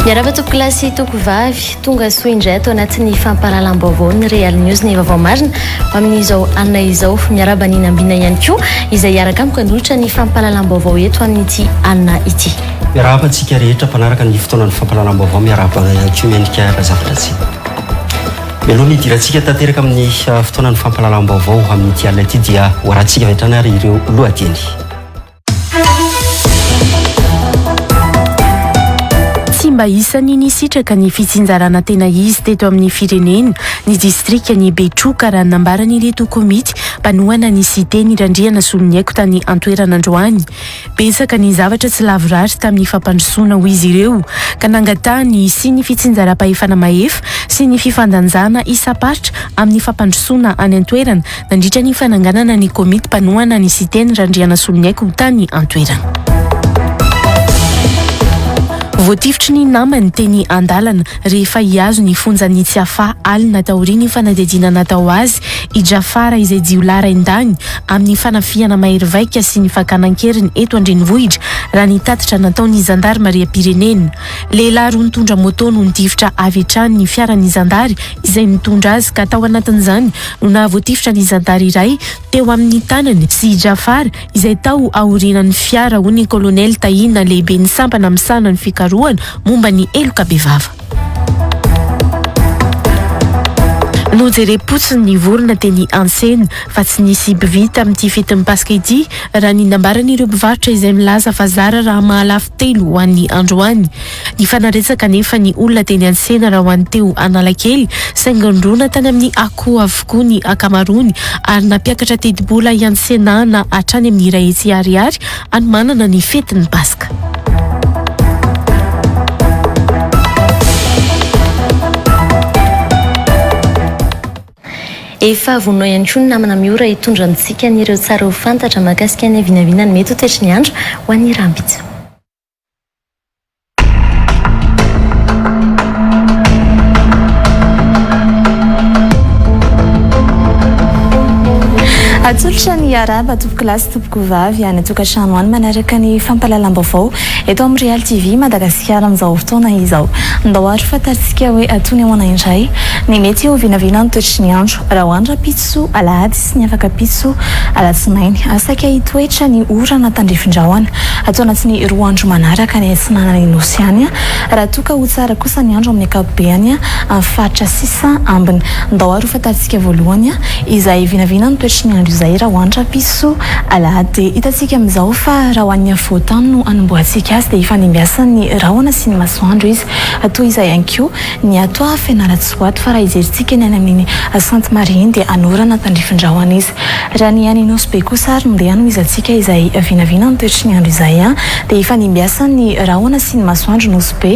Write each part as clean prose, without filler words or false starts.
Miarahaba tompokolahy sy tompovavy, tonga soa indray ato anatin'ny fampahalalam-baovao ny Real News ny vaovao marina ho amin'izao alina izao. Miarahaba ny Nambina ihany koa izay hiaraka amiko hanolotra ny fampahalalam-baovao eto amin'ity alina ity. Miarahaba antsika rehetra mpanaraka ny fotoanan'ny fampahalalam-baovao, miarahaba ihany koa Mianika Razafindratsy. Mialoha ny hidirantsika tanteraka amin'ny fotoanan'ny fampahalalam-baovao amin'ity alina ity dia ho arahantsika avy hatrany ary ireo lohateny. Tsy mba isan'ny nisitraka ny fitsinjarana tena izy teto amin'ny firenena ny distrikan'i Betroka raha ny nambaran'ireto komity mpanohana ny Siteny Randrianasoloniaiko tany an-toerana androany. Betsaka ny zavatra tsy lavorary tamin'ny fampandrosoana hoy izy ireo ka nangatahany hisian'ny fitsinjaram-pahefana mahefa sy ny fifandanjana isam-paritra amin'ny fampandrosoana any an-toerana nandritra ny fananganana ny komity mpanohana ny Siteny Randrianasoloniaiko tany an-toerana. Voatifitry ny namany teny an-dalana rehefa hihazo ny fonjan'i Tsiafahy alina taorian'ny fanadihadiana natao azy i Jafara izay jiolahy raindahiny amin'ny fanafihana mahery vaika sy ny fakana an-keriny eto an-drenivohitra raha ny tatitra nataon'ny zandarimariam-pirenena. Lehilahy roa nitondra moto no nitifitra avy hatrany ny fiaran'ny zandary izay nitondra azy ka tao anatin'izany no nahavoatifitra ny zandary iray teo amin'ny tanany sy i Jafar izay tao aorianan'ny fiara, hoy ny kolonely Tahina lehiben'ny sampana misahana ny fikarohana momba ny heloka bevava. Nojerem-potsiny ny vorona teny an-tsena fa tsy nisy mpividy tamin'ity fetin'ny Paska ity raha ny nambaran'ireo mpivarotra izay milaza fa zara raha mahalafo telo ho an'ny androany. Nifanaretsaka anefa ny olona teny an-tsena raha ho an'ny teo Analakely, saingy nirona tany amin'ny akoho avokoa ny ankamaroany ary nampiakatra tetibola hiantsenana hatrany amin'ny 100 ariary hanomanana ny fetin'ny Paska. Efa vonona ihany koa ny namana Miora hitondra amintsika an'ireo tsara ho fantatra mahakasika ny vinavina ny mety ho toetry ny andro ho an'ny rahampitso. Atolotra ny arahaba tompokolahy sy tompokovavy any an-tokantrano any manaraka ny fampahalalam-baovao eto amin'ny Real TV Madagasikara amin'izao fotoana izao. Ndao ary fantatsika hoe toy ny ahoana indray ny mety ho vinavinan'ny toetry ny andro raha ho any rahampitso alahady sy ny afak'ampitso alatsinainy. Saika hitoetra ny orana tandrifin-drahona ato anatin'ny roa andro manaraka any atsinanan'ny Nosy any, raha toa ka ho tsara kosa ny andro amin'ny ankapobeny amin'ny faritra sisa ambiny. Ndao ary ho fantatsika voalohany izay vinavina ny toetry ny andro izay raha ho any rahampitso alahady. Dia hitantsika amin'izao fa raha ho an'ny afovoan-tany no hanombohantsika azy dia hifandimbiasan'ny rahona sy ny masoandro izy. Toy izay ihany koa ny ato Fianarantsoa ato fa raha hijerintsika ny any amin'iny Sainte Marie iny dia hanorana tandrifin-drahona izy. Raha ny any Nosy Be kosa ary no ndeha hanohizantsika izay vinavina ny toetry ny andro izay dia hifandimbiasan'ny rahona sy ny masoandro Nosy Be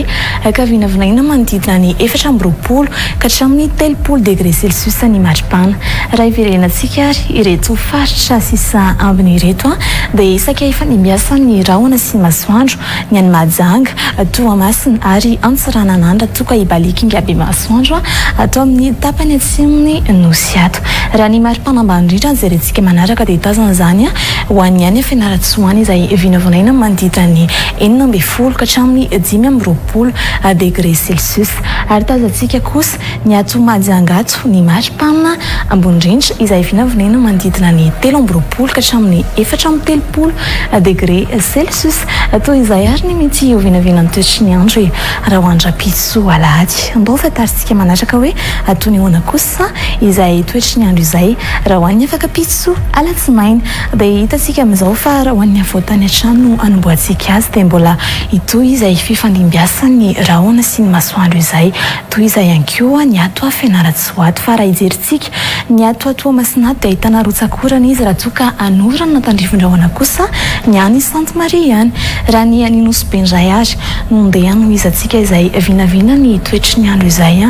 ka vinavinaina manodidina ny 24 ka hatramin'ny 30 degré celsius ny maripana. Raha hiverenantsika ary ireto faritra sisa ambiny ireto dia saika hifandimbiasan'ny rahona sy ny masoandro ny any Mahajanga, Toamasina ary Antsiranana raha toa ka i Balikinga Bemasoandro ato amin'ny tapany atsimon'ny Nosy ato. Raha ny maripana ambany indrindra no jerentsika manaraka dia tazana izany ho an'ny any Fianarantsoa any izay vinavinaina manodidina ny 16 ka hatramin'ny 25 degré celsius. Ary tazantsika kosa Ny ato Mahajanga ato, ny maripana ambony indrindra izay vinavinaina manodidina ny 23 ka hatramin'ny 34 degre celsius. Toy izay ary ny mety ho vinavinan'ny toetry ny andro e! Raha ho andram-pitso alahady. Andao fantarintsika manaraka hoe toy ny ahoana kosa izay toetry ny andro izay. andro izay raha ho an'ny afak'ampitso alatsinainy. Dia hitantsika amin'izao fa raha ho an'ny afovoan-tany hatrany no hanombohantsika azy dia mbola hitohy izay fifandimbiasan'ny rahona sy ny masoandro izay. Toy izay ihany koa ny ato Fianarantsoa ato fa raha hijerintsika ny ato Toamasina ato dia ahitana rotsak'orana izy raha toa ka hanorana tandrifin-drahona kosa ny any Sainte Marie ihany. Raha ny any Nosy Be indray ary no ndeha hanohizantsika izay vinavina ny toetry ny andro izay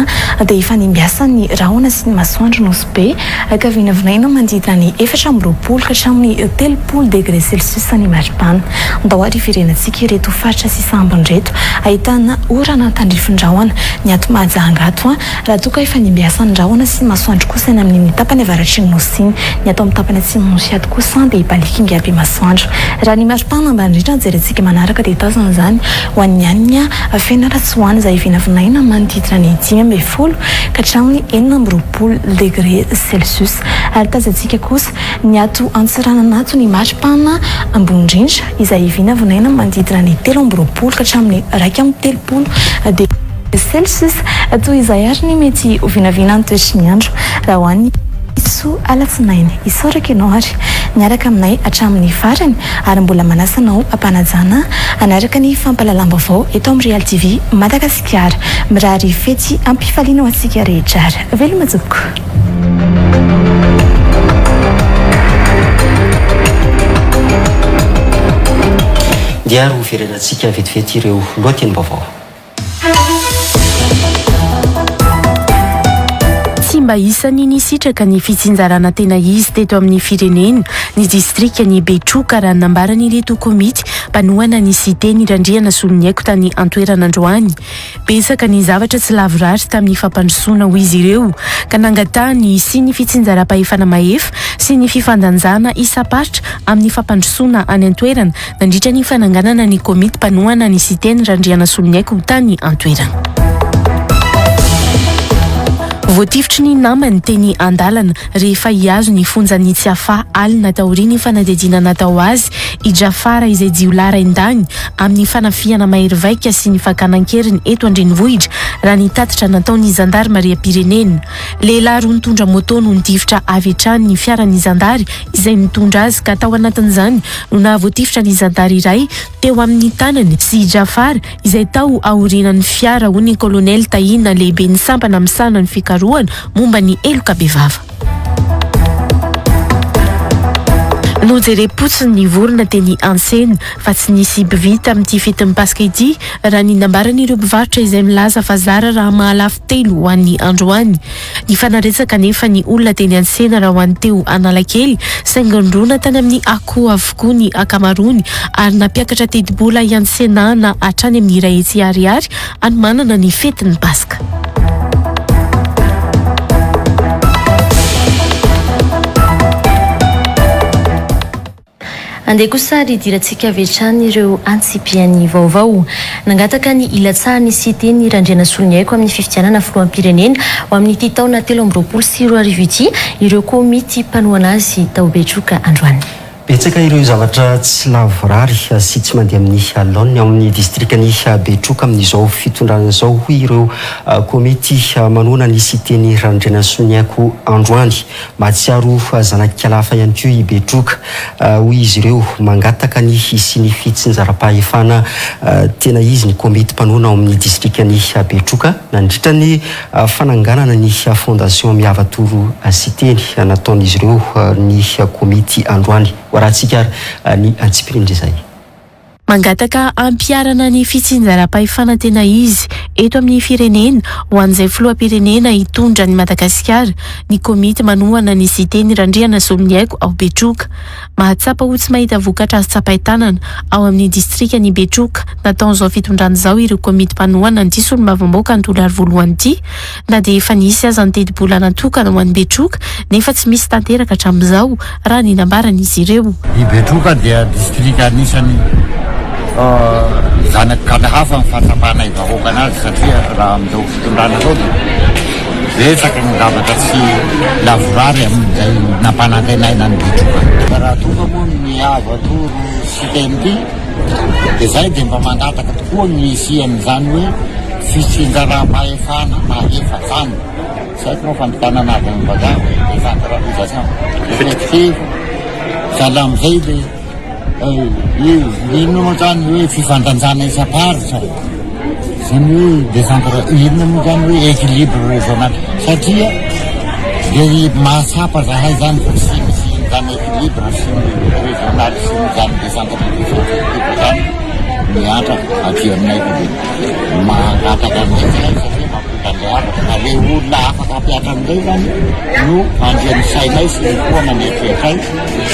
dia hifandimbiasan'ny rahona sy ny masoandro Nosy Be ka vinavinaina manodidina ny 24 ka hatramin'ny 30 degré celsius ny maripana. Ndao ary hiverenantsika ireto faritra sisa ambiny ireto ahitana orana tandrifin-drahona ny ato Mahajanga ato raha toa ka hifandimbiasan'ny rahona sy ny masoandro kosa any amin'iny tapany avaratry ny Nosy iny. Ny ato amin'ny tapany atsimon'ny Nosy ato kosa dia hibaliaka be masoandro. Raha ny maripana ambany indrindra no jerentsika manaraka dia tazana izany ho an'ny any Fianarantsoa any izay vinavinaina manodidina ny 15 ka hatramin'ny 26 degré celsius. Ary tazantsika kosa ny ato Antsiranana ato ny maripana ambony indrindra izay vinavinaina manodidina ny 23 ka hatramin'ny 31 degré celsius. Toy izay ary ny mety ho vinavinan'ny toetry ny andro raha ho an'ny soa alatsinainy. Isaorako ianao ary niaraka aminay hatramin'ny farany ary mbola manasa anao am-panajana hanaraka ny fampahalalam-baovao eto amin'ny Real TV Madagasikara. Mirary fety am-pifaliana ho antsika rehetra ary veloma tompoko. Dia ary hoverenantsika vetivety ireo lohatenim-baovao. Tsy mba isan'ny nisitraka ny fitsinjarana tena izy teto amin'ny firenena ny distrikan'i Betroka raha ny nambaran'ireto komity mpanohana ny Siteny Randrianasoloniaiko tany an-toerana androany. Betsaka ny zavatra tsy lavorary tamin'ny fampandrosoana hoy izy ireo ka nangatahany hisian'ny fitsinjaram-pahefana mahefa sy ny fifandanjana isam-paritra amin'ny fampandrosoana any an-toerana nandritra ny fananganana ny komity mpanohana ny Siteny Randrianasoloniaiko tany an-toerana. Voatifitry ny namany teny an-dalana rehefa hihazo ny fonjan'i Tsiafahy alina taorian'ny fanadihadiana natao azy i Jafara izay jiolahy raindahiny amin'ny fanafihana mahery vaika sy ny fakana an-keriny eto an-drenivohitra raha ny tatitra nataon'ny zandarimariam-pirenena. Lehilahy roa nitondra moto no nitifitra avy hatrany ny fiaran'ny zandary izay nitondra azy ka tao anatin'izany no nahavoatifitra ny zandary iray teo amin'ny tanany sy i Jafar izay tao aorianan'ny fiara, hoy ny kolonely Tahina lehiben'ny sampana misahana ny fikarohana momba ny heloka bevava. Nojerem-potsiny ny vorona teny an-tsena fa tsy nisy mpividy tamin'ity fetin'ny Paska ity raha ny nambaran'ireo mpivarotra izay milaza fa zara raha mahalafo telo ho an'ny androany. Nifanaretsaka anefa ny olona teny an-tsena raha ho an'ny teo Analakely, saingy nirona tany amin'ny akoho avokoa ny ankamaroany ary nampiakatra tetibola hiantsenana hatrany amin'ny 100 ariary hanomanana ny fetin'ny Paska. Andeha kosa ary hidirantsika avy hatrany ireo antsipiriany vaovao. Nangataka ny hilatsahan'ny Siteny Randrianasoloniaiko amin'ny fifidianana filoham-pirenena ho amin'ity taona 2023 ity ireo komity mpanohana azy tao Betroka androany. Betsaka ireo zavatra tsy lavorary sy tsy mandeha amin'ny laoniny ao amin'ny distrikan'i Betroka amin'izao fitondrana izao, hoy ireo komity manohana ny Siteny Randrianasoloniaiko androany. Mahatsiaro zanak'Ikalahafa ihany koa i Betroka, hoy izy ireo. Mangataka ny hisian'ny fitsinjaram-pahefana tena izy ny komity mpanohana ao amin'ny distrikan'i Betroka nandritra ny fananganana ny Fondation Mihava Toro Siteny nataon'izy ireo ny komity androany. Hoarahantsika ary ny antsipirian'izay. Mangataka hampiharana ny fitsinjaram-pahefana tena izy eto amin'ny firenena ho an'izay filoham-pirenena hitondra an'i Madagasikara ny komity manohana ny Siteny Randrianasoloniaiko ao Betroka. Mahatsapa ho tsy mahita vokatra azo tsapain-tanana ao amin'ny distrikan'i Betroka nataon'izao fitondrana izao ireo komity mpanohana an'ity solombavambahoaka Antoliary voalohany ity na dia efa nisy aza ny tetibola natokana ho an'i Betroka nefa tsy misy tanteraka hatramin'izao raha ny nambaran'izy ireo. I Betroka dia distrika anisan'ny zanak'ala hafa ny fahatsapanay vahoaka anazy satria raha amin'izao fitondrana izao dia betsaka ny zavatra tsy lavorary amin'izay nampanantenaina an'i Betroka. Raha tonga moa ny avo atoro sy TNT dia izay dia mba mangataka tokoa ny hisian'izany hoe. fitsinjaram-pahefana mahefa zany, tsy haiko moa fandikanana avy amin'ny vazaha hoe décentralisation effective, sahala amin'izay le inona moa zany hoe fifandanjana isam-paritra, zany hoe décentra, inona moa zany hoe équilibre régional, satria de mahatsapa zahay zany fa tsy misy zany équilibre sy ny régional sy ny zany décentralisation effective zany miantra aty aminay, fa de mangataka an'izay zahay satria mampita an'ilay hafatra, fa le olona afaka hampiatra an'izay zany no andrian'ny sainay sy ny foana ny eritreritray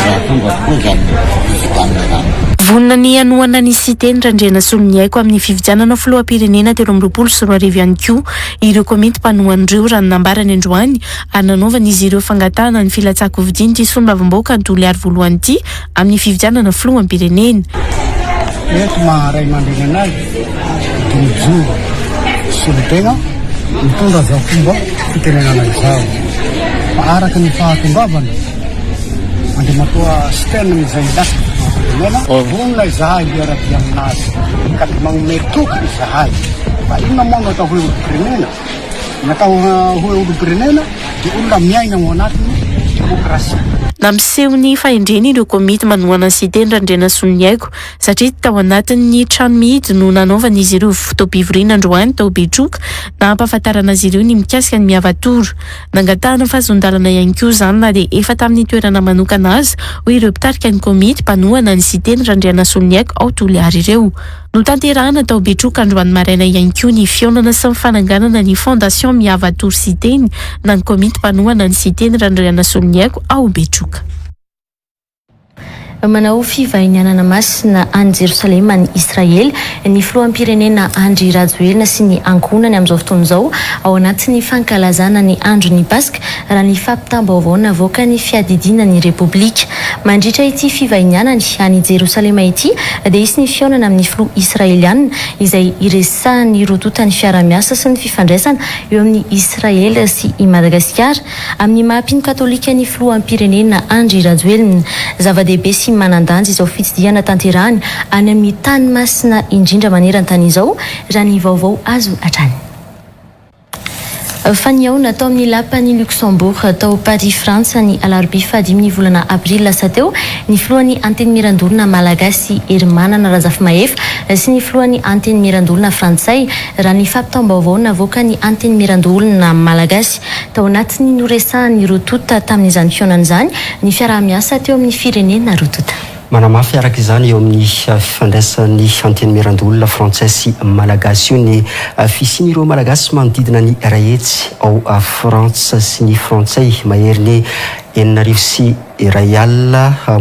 raha tonga tokoa zany fifidianana zany. Vonona ny hanohana ny Siteny Randrianasoloniaiko amin'ny fifidianana filoham-pirenena 2023 ihany koa ireo komity mpanohana ireo, raha ny nambarany androany, ary nanaovan'izy ireo fangatahana ny filatsahan-kofidian'ity solombavambahoaka Toliary voalohany ity amin'ny fifidianana filoham-pirenena. Eto maha ray aman-dreny anay dia mijoro solontena mitondra izao fomba fitenenana izao fa araka ny fahatongavana Andriamatoa Stern izay lasa filoham-pirenena, vonona izahay hiara-dia aminazy ka dia magnomey toky izahay fa inona moa no atao hoe olom-pirenena? Ny atao hoe olom-pirenena dia olona miaina ao anatin'ny demokrasia. Nampiseho ny fahendreny ireo komity manohana ny Siteny Randrianasoloniaiko satria tao anatin'ny trano mihidy no nanaovan'izy ireo fotoam-pivoriana androany tao Betroka nahampahafantarana azy ireo ny mikasika ny Miavatoro. Nangatahana fahazoan-dalana ihany koa izany na dia efa tamin'ny toerana manokana aza, hoy ireo mpitarika ny komity mpanohana ny Siteny Randrianasoloniaiko ao Toliara ireo. Notanterahana tao Betroka androany maraina ihany koa ny fihaonana sy ny fananganana ny Fondation Mihava Tour Siteny na ny komity mpanohana ny Siteny Randrianasoloniaiko ao Betroka. Manao fivahinianana masina any Jerosalema any Israely ny filoham-pirenena Andry Rajoelina sy ny ankohonany amin'izao fotoana izao ao anatin'ny fankalazana ny andron'ny Paska raha ny fampitam-baovao navoakan'ny fiadidiana ny Repoblika. Mandritra ity fivahinianany any Jerosalema ity dia hisy ny fihaonana amin'ny filoha Israeliana izay hiresahan'ny roa tonta ny fiarahamiasa sy ny fifandraisana eo amin'i Israely sy i Madagasikara amin'ny maha mpino katolika ny filoham-pirenena Andry Rajoelina. Zava-dehibe sy manan-danja izao fitsidihana tanterahany any amin'ny tany masina indrindra maneran-tany izao raha ny vaovao azo hatrany. Fa nihaona tao amin'ny lapan'i Luxembourg tao Paris Frantsa ny alarobia fahadimin'ny volana aprily lasa teo ny filohan'ny Antenimierandoholona Malagasy Herimanana Razafimahefa sy ny filohan'ny Antenimierandoholona Frantsay raha ny fampitam-baovao navoakan'ny Antenimierandoholona Malagasy. Tao anatin'ny noresahan'ny roa tonta tamin'izany fihaonana izany ny fiaraha-miasa teo amin'ny firenena roa tonta. Manamafy araka izany eo amin'ny fifandraisan'ny Antenimierandoholona frantsay sy malagasy io ny fisian'ireo Malagasy manodidina ny 100 ao Frantsa sy ny Frantsay maherin'ny 1600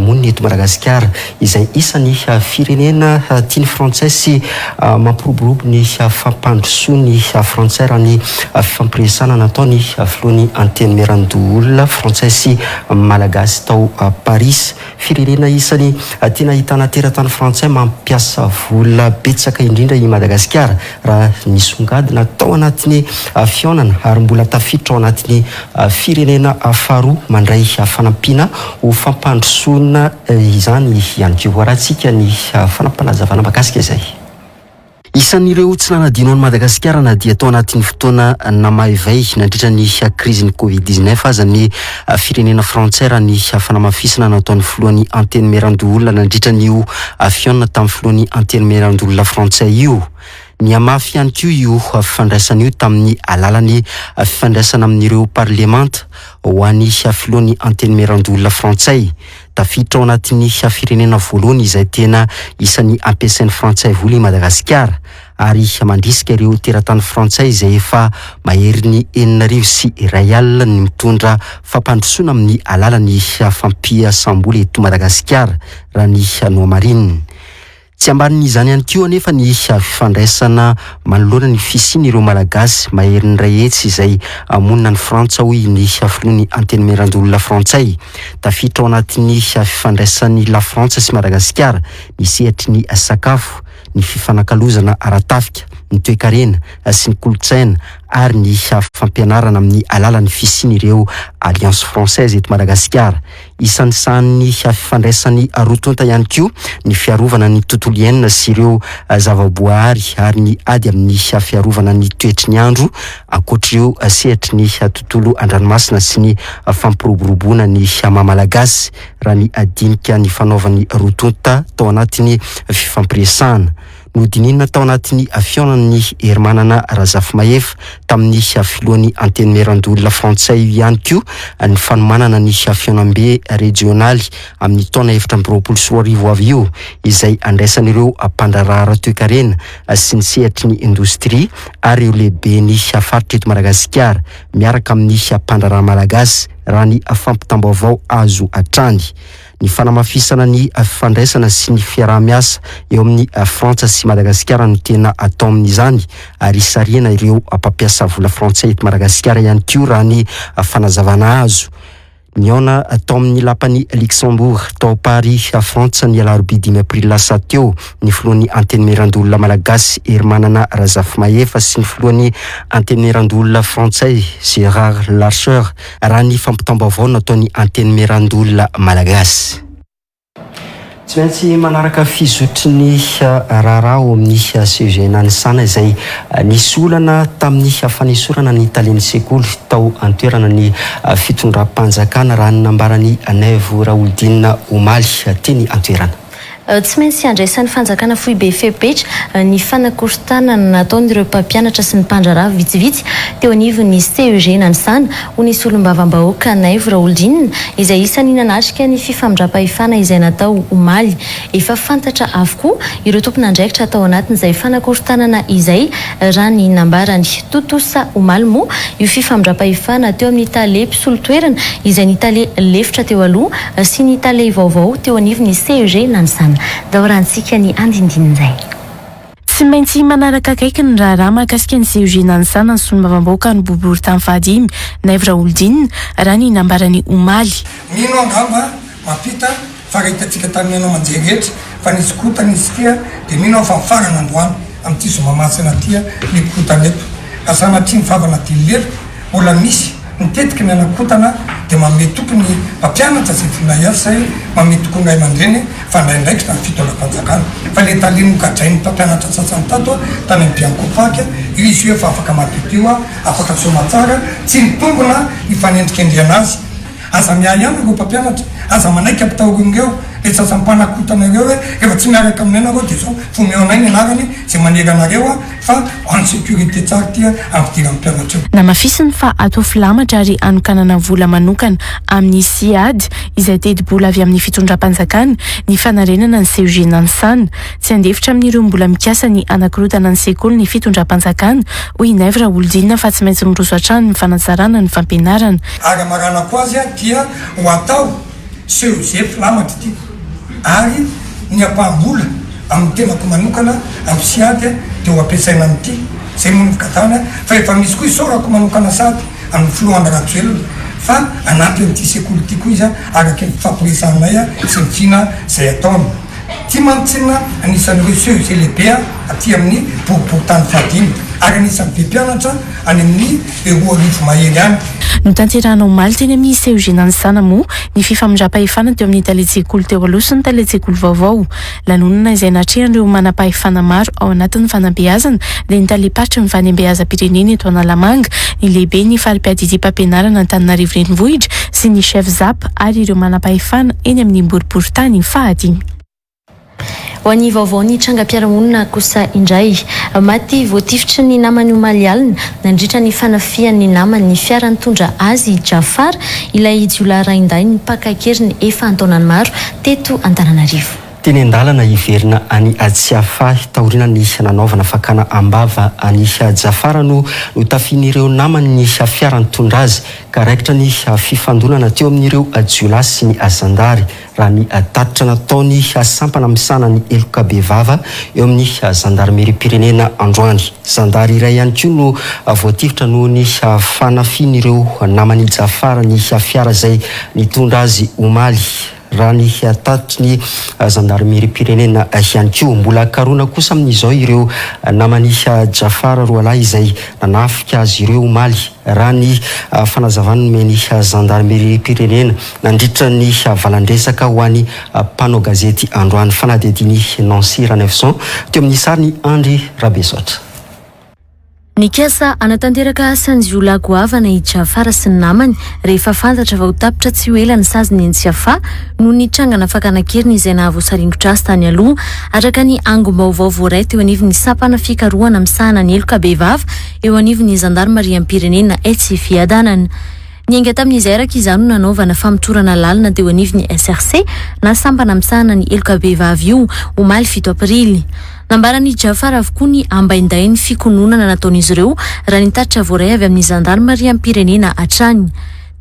monina eto Madagasikara izay isan'ny firenena tian'ny Frantsay sy mampiroborobo ny fampandrosoan'ny Frantsay raha ny fifampiresahana nataon'ny filohan'ny Antenimierandoholona frantsay sy malagasy tao Paris. Firenena isany tena ahitana teratany frantsay mampiasa vola betsaka indrindra i Madagasikara raha nisongadina tao anatin'ny fihaonana ary mbola tafiditra ao anatin'ny firenena faharoa mandray fanampiana ho fampandrosoana izany ihany koa. Arahantsika ny fanampinazavana mahakasika izay. Isan'ireo tsy nanadino an'i Madagasikara na dia tao anatin'ny fotoana namaivay nandritra ny krizin'ny Covid 19 aza ny firenena frantsay raha ny fanamafisana nataon'ny filohan'ny Antenimierandoholona nandritra an'io fihaonana tamin'ny filohan'ny Antenimierandoholona frantsay io. Nihamafy ihany koa io fifandraisana io tamin'ny alalan'ny fifandraisana amin'ireo parlemanta ho an'ny filohan'ny Antenimierandoholona frantsay. Tafiditra ao anatin'ny firenena voalohany izay tena isan'ny ampiasain'ny frantsay vola i Madagasikara ary mandrisika ireo teratany frantsay izay efa maherin'ny 1060 ny mitondra fampandrosoana amin'ny alalan'ny fampiasam-bola eto Madagasikara raha ny nohamarininy. Tsy ambanin'izany ihany koa anefa ny fifandraisana manoloana ny fisian'ireo Malagasy maherin'ny 100 izay monina any Frantsa, hoy ny filohan'ny Antenimierandoholona frantsay. Tafiditra ao anatin'ny fifandraisan'i Lafrantsa sy Madagasikara ny sehatry ny sakafo, ny fifanakalozana ara-tafika. ny toekarena sy ny kolontsaina ary ny fampianarana amin'ny alalan'ny fisian'ireo Alliance Française eto Madagasikara. Isan'isan'ny fifandraisan'ny roa tonta ihany koa ny fiarovana ny tontolo iainana sy ireo zavaboahary ary ny ady amin'ny fiarovana ny toetry ny andro ankoatr'ireo sehatry ny tontolo an-dranomasina sy ny fampiroboroboana ny maha Malagasy raha ny dinika nifanaovan'ny roa tonta tao anatin'ny fifampiresahana. Nodinihina tao anatin'ny fihaonan'i Herimanana Razafimahefa tamin'ny filohan'ny Antenimierandoholona frantsay io ihany koa ny fanomanana ny fihaonambe rejionaly amin'ny taona 2024 ho avy io izay andraisan'ireo mpandraharaha ara-toekarena sy ny sehatry ny indostria ary ireo lehiben'ny faritra eto Madagasikara miaraka amin'ny mpandraharaha malagasy raha ny fampitam-baovao azo hatrany. Ny fanamafisana ny fifandraisana sy ny fiaraha-miasa eo amin'i Frantsa sy Madagasikara no tena atao amin'izany ary hisarihana ireo mpampiasa vola frantsay eto Madagasikara ihany koa raha ny fanazavana azo. Nihaona tao amin'ny lapan'i Luxembourg tao Paris, Frantsa ny alarobia 5 aprily lasa teo ny filohan'ny Antenimierandoholona malagasy Herimanana Razafimahefa sy ny filohan'ny Antenimierandoholona frantsay Gérard Larcher. raha ny fampitam-baovao nataon'ny Antenimierandoholona Malagasy. Tsy maintsy manaraka fizotry ny raharaha ao amin'ny CEG Nanisana izay nisy olana tamin'ny fanesorana ny talen'ny sekoly tao an-toerana ny fitondram-panjakana raha ny nambaran'i Naivo Raholdina omaly teny an-toerana. Tsy maintsy andraisan'ny fanjakana foibe fepetra ny fanakorontanana nataon'ireo mpampianatra sy ny mpandraharaha vitsivitsy teo anivon'ny CEG Nanisana, hoy ny solombavambahoaka Naivo Raholdina, izay isan'ny nanatrika ny fifamindram-pahefana izay natao omaly. Efa fantatra avokoa ireo tompon'andraikitra tao anatin'izay fanakorontanana izay, raha ny nambarany. Tontosa omaly moa io fifamindram-pahefana teo amin'ny tale mpisolo toerana izay ny tale lefitra teo aloha sy ny tale vaovao teo anivon'ny CEG Nanisana. Daorantsika ny andindinin'izay. Tsy maintsy manaraka akaiky ny raharaha mahakasika ny CEG Nanisana ny solombavambahoaka any Boriborintany fahadimy, Naivo Raholdina, raha ny nambarany omaly. Mino aho angamba mampita fa raha hitantsika tamin'ny haino aman-jery rehetra fa nisy korontana izy ity dia mino aho fa mifarana androany amin'ity zoma masina ity ny korontana eto. Raha sanatria ny vava nadio lela mbola misy ny tetiky ny hanakorontana dia manome toky ny mpampianatra izay vonona hiasa izay, manome toky ny ray aman-dreny fa handray andraikitra ny fitondram-panjakana. Fa ilay tale nogadrain'ny mpampianatra sasany tato tany amin'ny Bianco Park io izy io efa afaka madiodio, afaka soamatsara, tsy mitombina ny fanendrikendrehana azy. Aza miahy ihany ireo mpampianatra, aza manaiky ampitahorina ireo, le sasany mpanakotana ireo hoe rehefa tsy miaraka aminay nareo de zao, fa omeo anay ny anarany zay manery anareo a, fa en sécurité tsara ty amin'ny fidiran'ny mpianatra eo. Namafisiny fa atao filamatra ary hanokanana vola manokana amin'ny Ciad, izay tetibola avy amin'ny fitondram-panjakana, ny fanarenana ny CEG Nanisana. Tsy handefitra amin'ireo mbola mikasa ny hanakorontana ny sekoly ny fitondram-panjakana, hoy i Naivo Raholdina fa tsy maintsy miroso hatrany ny fanatsarana ny fampianarana. Ary hamaranako azy dia ho atao CEG filamatra ity ary ny ampaham-bola amin'ny tenako manokana amin'ny Ciad dia ho ampiasaina amin'ity. Izay moa no figatahana fa efa misy koa isaorako manokana sady amin'ny filoha Andry Rajoelina fa hanampy an'ity sekoly ity koa izy araka ny fifampiresahanay sy ny vina izay ataony. Ity mantsy tsinona anisan'ireo CEG lehibe aty amin'ny boriborintany fahadimy ary anisan'ny be mpianatra any amin'ny 2000 mahery any. Notanterahina omaly teny amin'ny CEG Nanisana moa ny fifamindram-pahefana teo amin'ny talen-tsekoly teo aloha sy ny talen-tsekoly vaovao. Lanonana izay natrehan'ireo manam-pahefana maro ao anatin'ny fanabeazana dia ny talem-paritry ny Vanembeazam-pirenena eto Analamanga, ny lehiben'ny fari-piadidiam-pampianarana Antananarivo Renivohitra sy ny chef Zap ary ireo manam-pahefana eny amin'ny boriborintany fahadimy. Ho an'ny vaovaon'ny trangam-piarahamonina kosa indray, maty voatifitry ny namany omaly alina nandritra ny fanafihan'ny namany ny fiara nitondra azy i Jafar, ilay jiolahy raindahiny mpaka an-keriny efa an-taonany maro teto Antananarivo. Teny an-dalana hiverina any Tsiafahy taorian'ny nanaovana fakana am-bava an'i Jafar no notafihin'ireo namany ny fiara nitondra azy ka raikitra ny fifandonana teo amin'ireo jiolahy sy ny zandary raha ny tatitra nataon'ny sampana misahana ny heloka bevava eo amin'ny zandarimeriam-pirenena androany. Zandary iray ihany koa no voatifitra noho ny fanafihin'ireo naman'i Jafar ny fiara izay nitondra azy omaly. raha ny tatitry ny zandarimeriam-pirenena ihany koa. Mbola karohina kosa amin'izao ireo naman'i Jafar roalahy izay nanafika azy ireo omaly, raha ny fanazavana nomen'ny zandarimeriam-pirenena nandritra ny valan-dresaka ho an'ny mpanao gazety androany. Fanadihadian'i Nancy Ranaivoson teo amin'ny sarin'i Andry Rabesaotra. Nikasa hanatanteraka asan-jiolahy goavana i Jafar sy ny namany rehefa fantatra fa ho tapitra tsy ho ela ny saziny eny Tsiafahy noho ny trangana fakana an-keriny izay nahavoasaringotra azy tany aloha, araka ny angom-baovao voaray teo anivon'ny sampana fikarohana misahana ny heloka bevava eo anivon'ny zandarimariam-pirenena etsy Fiadanana. Niainga tamin'izay araka izany no nanaovana famotorana lalina teo anivon'ny SRC na sampana misahana ny heloka bevava io, omaly 7 aprily. Nambaran'i Jafar avokoa ny ambaindain'ny fikononana nataon'izy ireo raha ny tatitra voaray avy amin'ny zandarimariam-pirenena hatrany.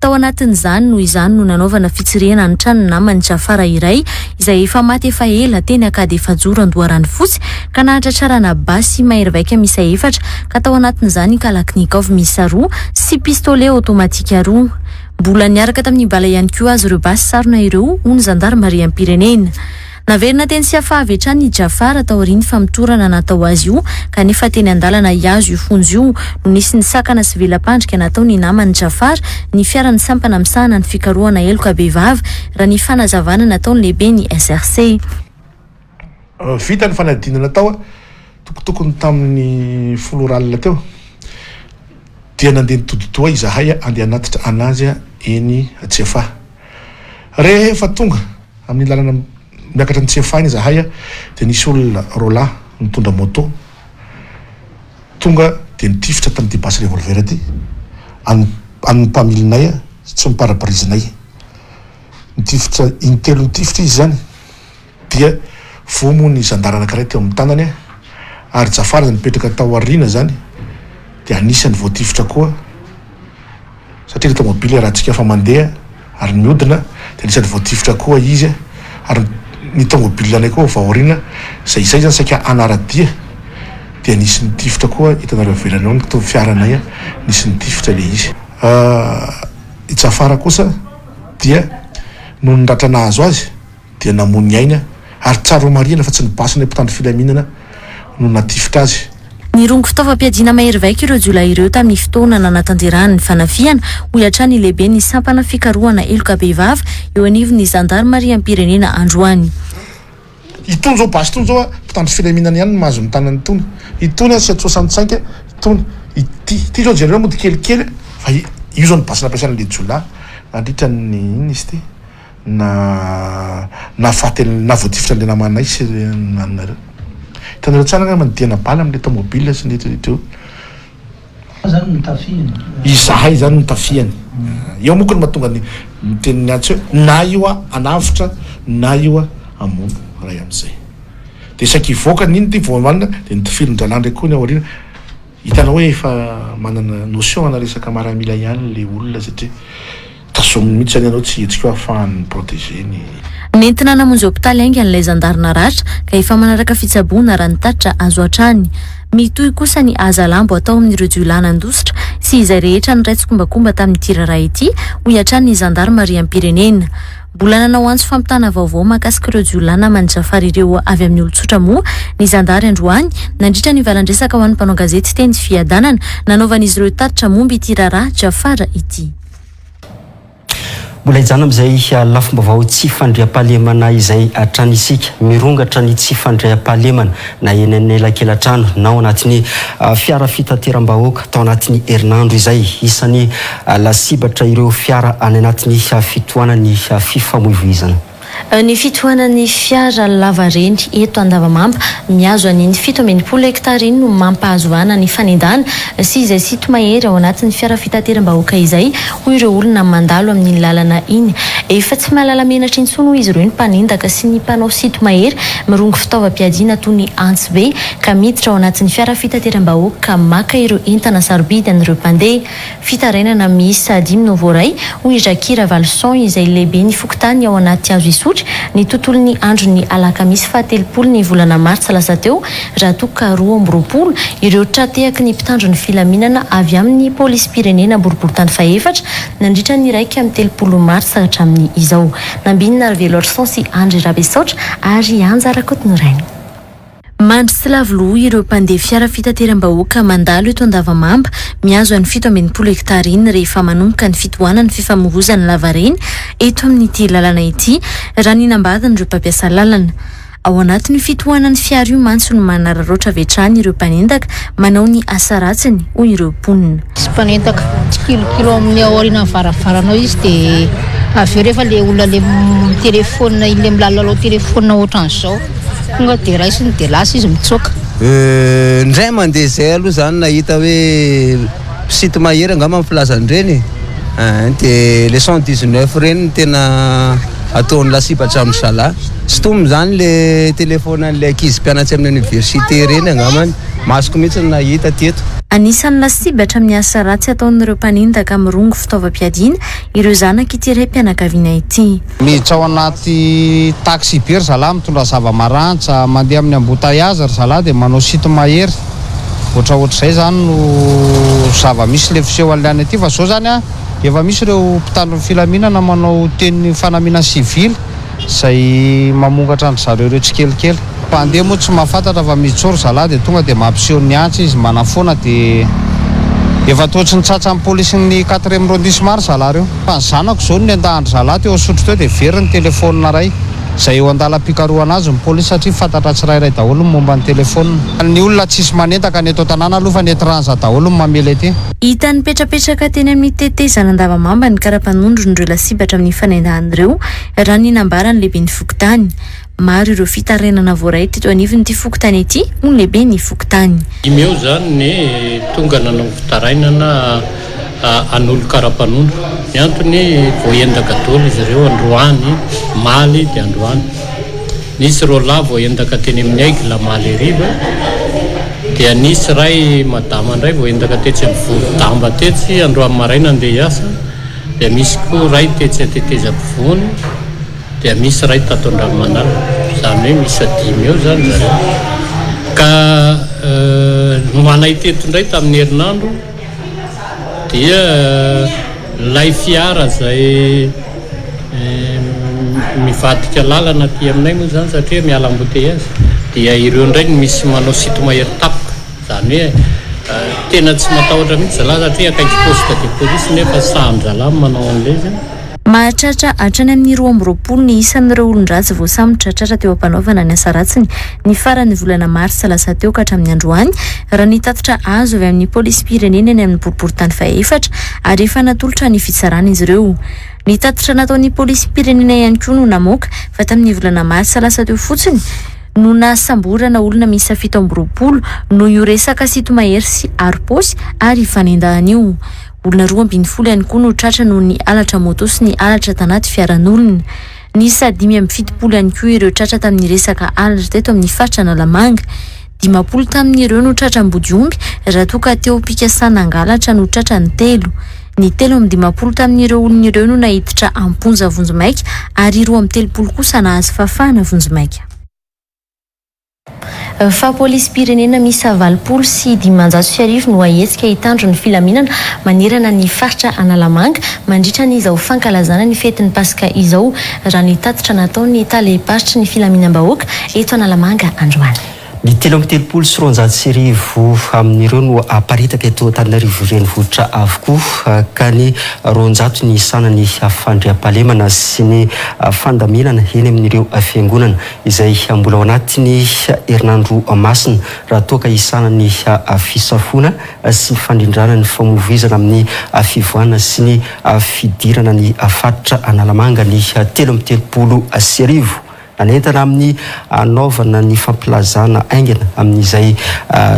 Tao anatin'izany noho izany no nanaovana fitsirihana ny tranon'ny naman'i Jafar iray izay efa maty efa ela teny Ankadiefajoro Andoharanofotsy ka nahatratrarana basy mahery vaika miisa efatra ka tao anatin'izany kalachnikov miisa roa sy pistolet automatique roa. Mbola niaraka tamin'ny bala ihany koa azy ireo basy sarona ireo, hoy ny zandarimariam-pirenena. Naverina teny Siafaha avy hatrany i Jafar taorian'ny famotorana natao azy io kanefa teny an-dalana hihazo io fonja io no nisy ny sakana sy vela-pandrika nataon'ny naman'i Jafar ny fiaran'ny sampana misahana ny fikarohana heloka bevava raha ny fanazavana nataon'ny lehiben'ny SRC. Vita ny fanadinana natao tokotokony tamin'ny folo ora alina teo dia nandeha nitodi-doha izahay handeha hanatitra anazy eny Tsiafahy. Rehefa tonga amin'ny lalana miakatra an'i Tsiafahy iny izahay dia nisy olona roalahy nitondra moto tonga dia nitifitra tamin'ity basy revolver ity an'ny mpamilinay sy ny pare-brise-nay. Nitifitra intelo nitifitra izy izany. Dia voa moa ny zandary anankiray teo amin'ny tanany ary Jafar izay nipetraka tao aoriana izany dia anisan'ny voatifitra koa satria ilay tomobile iarahantsika fa mandeha ary mihodina dia anisan'ny voatifitra koa izy ary ny tomobile anay koa vao aoriana izay izay izany saika hanara-dia dia nisy nitifitra koa hitanareo ivelany ao ny fiaranay nisy nitifitra ilay izy. I Jafar kosa dia noho ny ratra nahazo azy dia namoy ny ainy ary tsara ho marihina fa tsy ny basin'ilay mpitandro filaminana no natifitra azy. Nirongo fitaovam-piadiana mahery vaika ireo jiolahy ireo tamin'ny fotoana nanatanterahany ny fanafihana, hoy hatrany ny lehiben'ny sampana fikarohana heloka bevava eo anivon'ny zandarimariam-pirenena androany. Itony zao basy itony zao a, mpitandro filaminana ihany no mahazo mitana an'itony. Itony a, sept soixante cinq, itony, ity, ity zao jereo mody kelikely fa io zao no basy nampiasain'ilay jiolahy nandritra ny inona izy ity? na nahafaty an'ilay na voatifitra an'ilay namanay sy anareo. Hitanareo tsara angamba ny diana bala amin'ilay tomobile sy ny rehetra eo. Zany no tafihiny. Izahay izany no tafihany. Eo moa ko no mahatonga ny miteny ny antso hoe na io hanavotra na io hamono ray amin'izay. Dia saika hivoaka ny iny ity vao hohanina dia notifirin-drahalahy indray koa ny ao aoriana. Hitanao hoe efa manana notion ana resaka maramila ihany ilay olona satria Tazominy mihitsy zany ianao tsy hihetsika eo ahafahany mi-protéger ny. Nentina namonjy hopitaly haingana ilay zandary naratra ka efa manaraka fitsaboana raha ny tatitra azo hatrany. Mitohy kosa ny hazalambo atao amin'ireo jiolahy nandositra sy izay rehetra niray tsikombakomba tamin'ity raharaha ity, hoy hatrany ny zandarimariam-pirenena. Mbola nanao antso fampitana vaovao mahakasika ireo jiolahy naman'i Jafar ireo avy amin'ny olon-tsotra moa ny zandary androany nandritra ny valan-dresaka ho an'ny mpanao gazety teny Fiadanana nanaovan'izy ireo tatitra momba ity raharaha Jafar ity. Mbola hijanona amin'izay lafim-baovao tsy fandriampahalemana izay hatrany isika. Mirongatra ny tsy fandriampahalemana na eny anelakelan-trano na ao anatin'ny fiara fitateram-bahoaka tao anatin'ny herinandro izay. Isan'ny lasibatra ireo fiara any anatin'ny fitohanan'ny fifamoivoizana. Ny fitohanan'ny fiara lavareny eto Andavamamba mihazo an'iny 67 hectares iny no mampahazo vahana ny fanendahana sy izay sinto-mahery ao anatin'ny fiara fitateram-bahoaka izay, hoy ireo olona mandalo amin'iny lalana iny. Efa tsy mahalala menatra intsony hoy izy ireo ny mpanendaka sy ny mpanao sinto-mahery mirongo fitaovam-piadiana toy ny antsibe ka miditra ao anatin'ny fiara fitateram-bahoaka ka maka ireo entana sarobidy an'ireo mpandeha. Fitarainana miisa dimy no voaray, hoy i Jackie Ravaloson izay lehiben'ny fokontany ao anaty hazo Isotry. Isotry ny tontolon'ny andron'ny alakamisy fahatelopolo ny volana martsa lasa teo raha toa ka 22 ireo tra-tehaky ny mpitandro ny filaminana avy amin'ny polisim-pirenena boriborintany fahefatra nandritra ny 31 martsa hatramin'ny izao. Nambinina Ravelorson sy Andry Rabesaotra ary Anja Rakotonorainy. Mandry sy lavo loha ireo mpandeha fiara fitateram-bahoaka mandalo eto Andavamamba mihazo an'ny 67 hektara iny rehefa manomboka ny fitohanan'ny fifamoivoizana lavareny eto amin'ity lalana ity raha ny nambaran'ireo mpampiasa lalana. Ao anatin'io fitohanan'ny fiara io mantsy no manararaotra avy hatrany ireo mpanendaka manao ny asa ratsiny, hoy ireo mponina. Tsy mpanendaka, tsikilokilo amin'ny ao aorianan'ny varavarana ao izy dia avy eo rehefa ilay olona ilay mitelefaonina iny ilay milalao telefaonina ohatran'izao tonga dia raisiny dia lasa izy mitsoaka. Indray mandeha izay aloha izany nahita hoe mpisito mahery angamba ny filazan'ireny e. Dia le 119 ireny no tena ataony lasibatra amin-dry zalahy. Sintominy izany le telephone an'ilay ankizy mpianatsy amin'ny université ireny angambany. Masoko mihitsy no nahita teto. Anisan'ny lasibatra amin'ny asa ratsy ataon'ireo mpanendaka mirongo fitaovam-piadiana ireo zanak'ity raim-pianakaviana ity. Miditra ao anaty taxi be ry zalahy mitondra zava-maranitra, mandeha amin'ny embouteillage ry zalahy dia manao sinto-mahery. Ohatraohatr'izay izany no zava-misy ilay fiseho an'ilay any aty fa izao izany an, efa misy ireo mpitandro ny filaminana manao tenue fanamiana sivily izay mamongatra an-dry zareo ireo tsikelikely. Mpandeha moa tsy mahafantatra fa miditra ao ry zalahy dia tonga dia mampiseho ny antsy izy manafoana dia efa toa tsy nitsatsan'ny polisin'ny quatrième arrondissement ry zalahy ireo. Fa ny zanako izao no nendahan-dry zalahy teo Isotry teo dia very ny telefaonina iray. Izay eo an-dalam-pikarohana azy ny polisy satria fantatra tsirairay daholo ny momba ny telefaonina. Ny olona tsisy manendaka ny eto an-tanàna aloha fa ny etranja daholo no mamely aty. Hita nipetrapetraka teny amin'ny tetezana Andavamamba ny kara-panondron'ireo lasibatra amin'ny fanendahana ireo, raha ny nambaran'ny lehiben'ny fokontany. Maro ireo fitarainana voaray teto anivon'ity fokontany ity, hoy ny lehiben'ny fokontany. Dimy eo izany ny tonga nanao fitarainana hanolo kara-panondro. Ny antony, voaendaka daholo izy ireo androany, omaly dia androany. Nisy roalahy voaendaka teny amin'ny Aigle omaly hariva, dia nisy iray madama indray voaendaka tetsy amin'ny Vorodamba tetsy androany maraina handeha hiasa, dia misy koa iray tetsy Antetezampovoany. Dia misy iray tato Andranomanalina, izany hoe miisa dimy eo izany zareo. Ka nomanay teto indray tamin'ny herinandro dia ilay fiara izay mivadika lalana aty aminay moa izany satria miala embouteillage dia ireo indray no misy manao sinto-mahery tampoka. Izany hoe tena tsy matahotra mihitsy zalahy satria akaiky poste de police nefa sahan-drahalahy ny manao an'ilay izy. Mahatratra hatrany amin'ny 22 ny isan'ireo olon-dratsy voasambotra tratra teo am-panaovana ny asa ratsiny ny faran'ny volana marsa lasa teo ka hatramin'ny androany, raha ny tatitra azo avy amin'ny polisim-pirenena eny amin'ny boriborintany fahefatra ary efa natolotra ny fitsarana izy ireo. Ny tatitra nataon'ny polisim-pirenena ihany koa no namoaka fa tamin'ny volana marsa lasa teo fotsiny no nahasamborana olona miisa 27 noho io resaka sinto-mahery sy harom-paosy ary fanendahana io. Olona 12 ihany koa no tratra noho ny halatra moto sy ny halatra tanaty fiaran'olona. Niisa 75 ihany koa ireo tratra tamin'ny resaka halatra teto amin'ny faritra Analamanga. 50 tamin'ireo no tratra ambodiomby raha toa ka teo am-pikasana hangalatra no tratra ny telo. Ny 53 tamin'ireo olona ireo no naiditra am-ponja vonjimaika ary 32 kosa nahazo fahafahana vonjimaika. Fa polisim-pirenena miisa 1580 no hahetsika hitandro ny filaminana manerana ny faritra Analamanga mandritra ny izao fankalazana ny fetin'ny Paska izao, raha ny tatitra nataon'ny talem-paritry ny filaminam-bahoaka eto Analamanga androany. Ny 1233 amin'ireo no aparitaka eto Antananarivo Renivohitra avokoa ka ny 200 ny isanany fandriampahalemana sy ny fandaminana eny amin'ireo fiangonana izay mbola ao anatin'ny herinandro masina raha toa ka hisahana ny fisafoana sy fandrindrana ny famoivoizana amin'ny fivoahana sy ny fidirana ny faritra Analamanga ny 1033. Nanentana amin'ny hanaovana ny fampilazana haingana amin'izay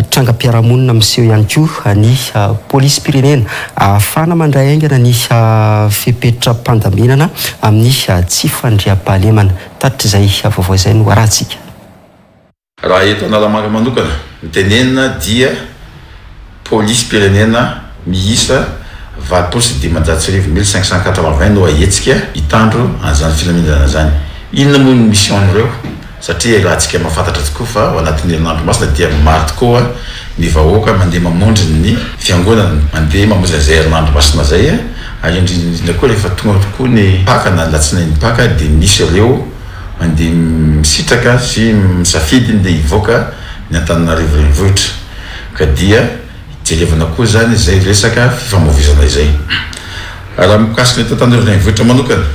trangam-piarahamonina miseho ihany koa ny polisim-pirenena ahafahana mandray haingana ny fepetram-pandaminana amin'ny tsy fandriampahalemana. Tatitra izay vaovao izay no arahantsika. Raha eto Analamanga manokana no tenenina dia polisim-pirenena miisa 1580, 1580 no ahetsika hitandro an'izany filaminana izany. Inona moa ny mission-n'ireo? Satria iarahantsika mahafantatra tokoa fa ao anatin'ny herinandro masina dia maro tokoa ny vahoaka mandeha mamonjy ny fiangonana, mandeha mamonjy an'izay herinandro masina izay, ary indrindra indrindra koa rehefa tonga tokoa ny Paka na ny alatsinain'ny Paka dia misy ireo mandeha misitraka sy misafidy ny ndeha hivoaka ny Antananarivo renivohitra ka dia jerevana koa izany izay resaka fifamoivoizana izay. Raha mikasika ny eto Antananarivo renivohitra manokana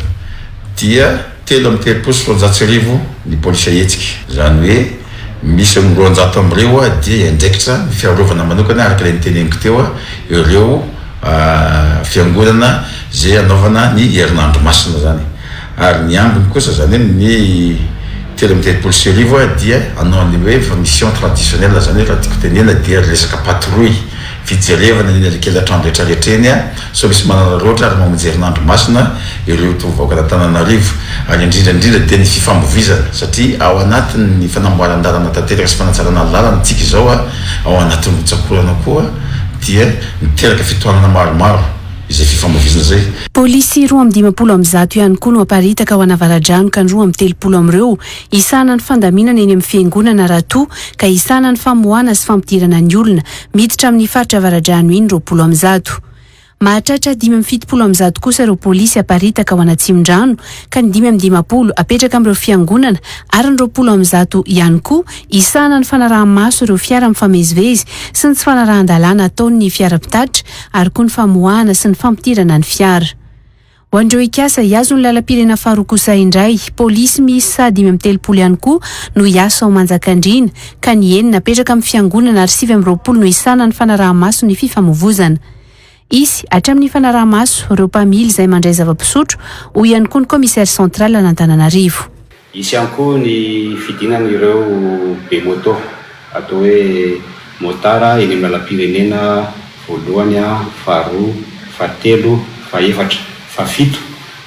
dia. 1233 ny polisy ahetsika, izany hoe misy amin'ny 200 amin'ireo dia hiandraikitra ny fiarovana manokana araka ilay noteneniko teo ireo fiangonana izay hanaovana ny herinandro masina izany ary ny ambiny kosa izany hoe ny 1033 dia hanao ny hoe efa mission traditionnelle izany hoe raha tiako tenenina dia resaka patrouille fijerevana eny anelakelan-trano rehetra rehetra eny Sao misy manararaotra ary mamonjy herinandro masina ireo tovovahoakan'Antananarivo ary indrindra indrindra dia ny fifamoivoizana satria ao anatin'ny fanamboaran-dalana tanteraka sy fanatsarana ny lalana tsika izao ao anatin'ny rotsak'orana koa dia miteraka fitohanana maromaro izay fifamoivoizana izay. Polisy 152 ihany koa no aparitaka ao Anavaradrano ka ny 32 amin'ireo hisahana ny fandaminana eny amin'ny fiangonana raha toa ka hisahana ny famoahana sy fampidirana ny olona Miditra amin'ny faritra Avaradrano iny 120. Mahatratra 175 kosa ireo polisy aparitaka ao an'Atsimondrano ka ny 55 apetraka amin'ireo fiangonana ary ny 120 ihany koa hisahana ny fanaraha-maso ireo fiara mifamezivezy sy ny tsy fanarahan-dalàna ataon'ny fiara mpitatitra ary koa ny famoahana sy ny fampidirana ny fiara. Ho an'ireo hikasa hihazo ny lalam-pirenena faharoa kosa indray, polisy miisa 35 ihany koa no hiasa ao Manjakandriana, ka ny enina apetraka amin'ny fiangonana ary 29 no hisahana ny fanaraha-maso ny fifamoivozana. Hisy, hatramin'ny fanaraha-maso, ireo mpamily izay mandray zava-pisotro, hoy ihany koa ny commissaire central an'Antananarivo. Hisy ihany koa ny fidinana ireo be moto, atao hoe motard eny amin'ny lalam-pirenena voalohany, faharoa, fahatelo, fahefatra, fahafito,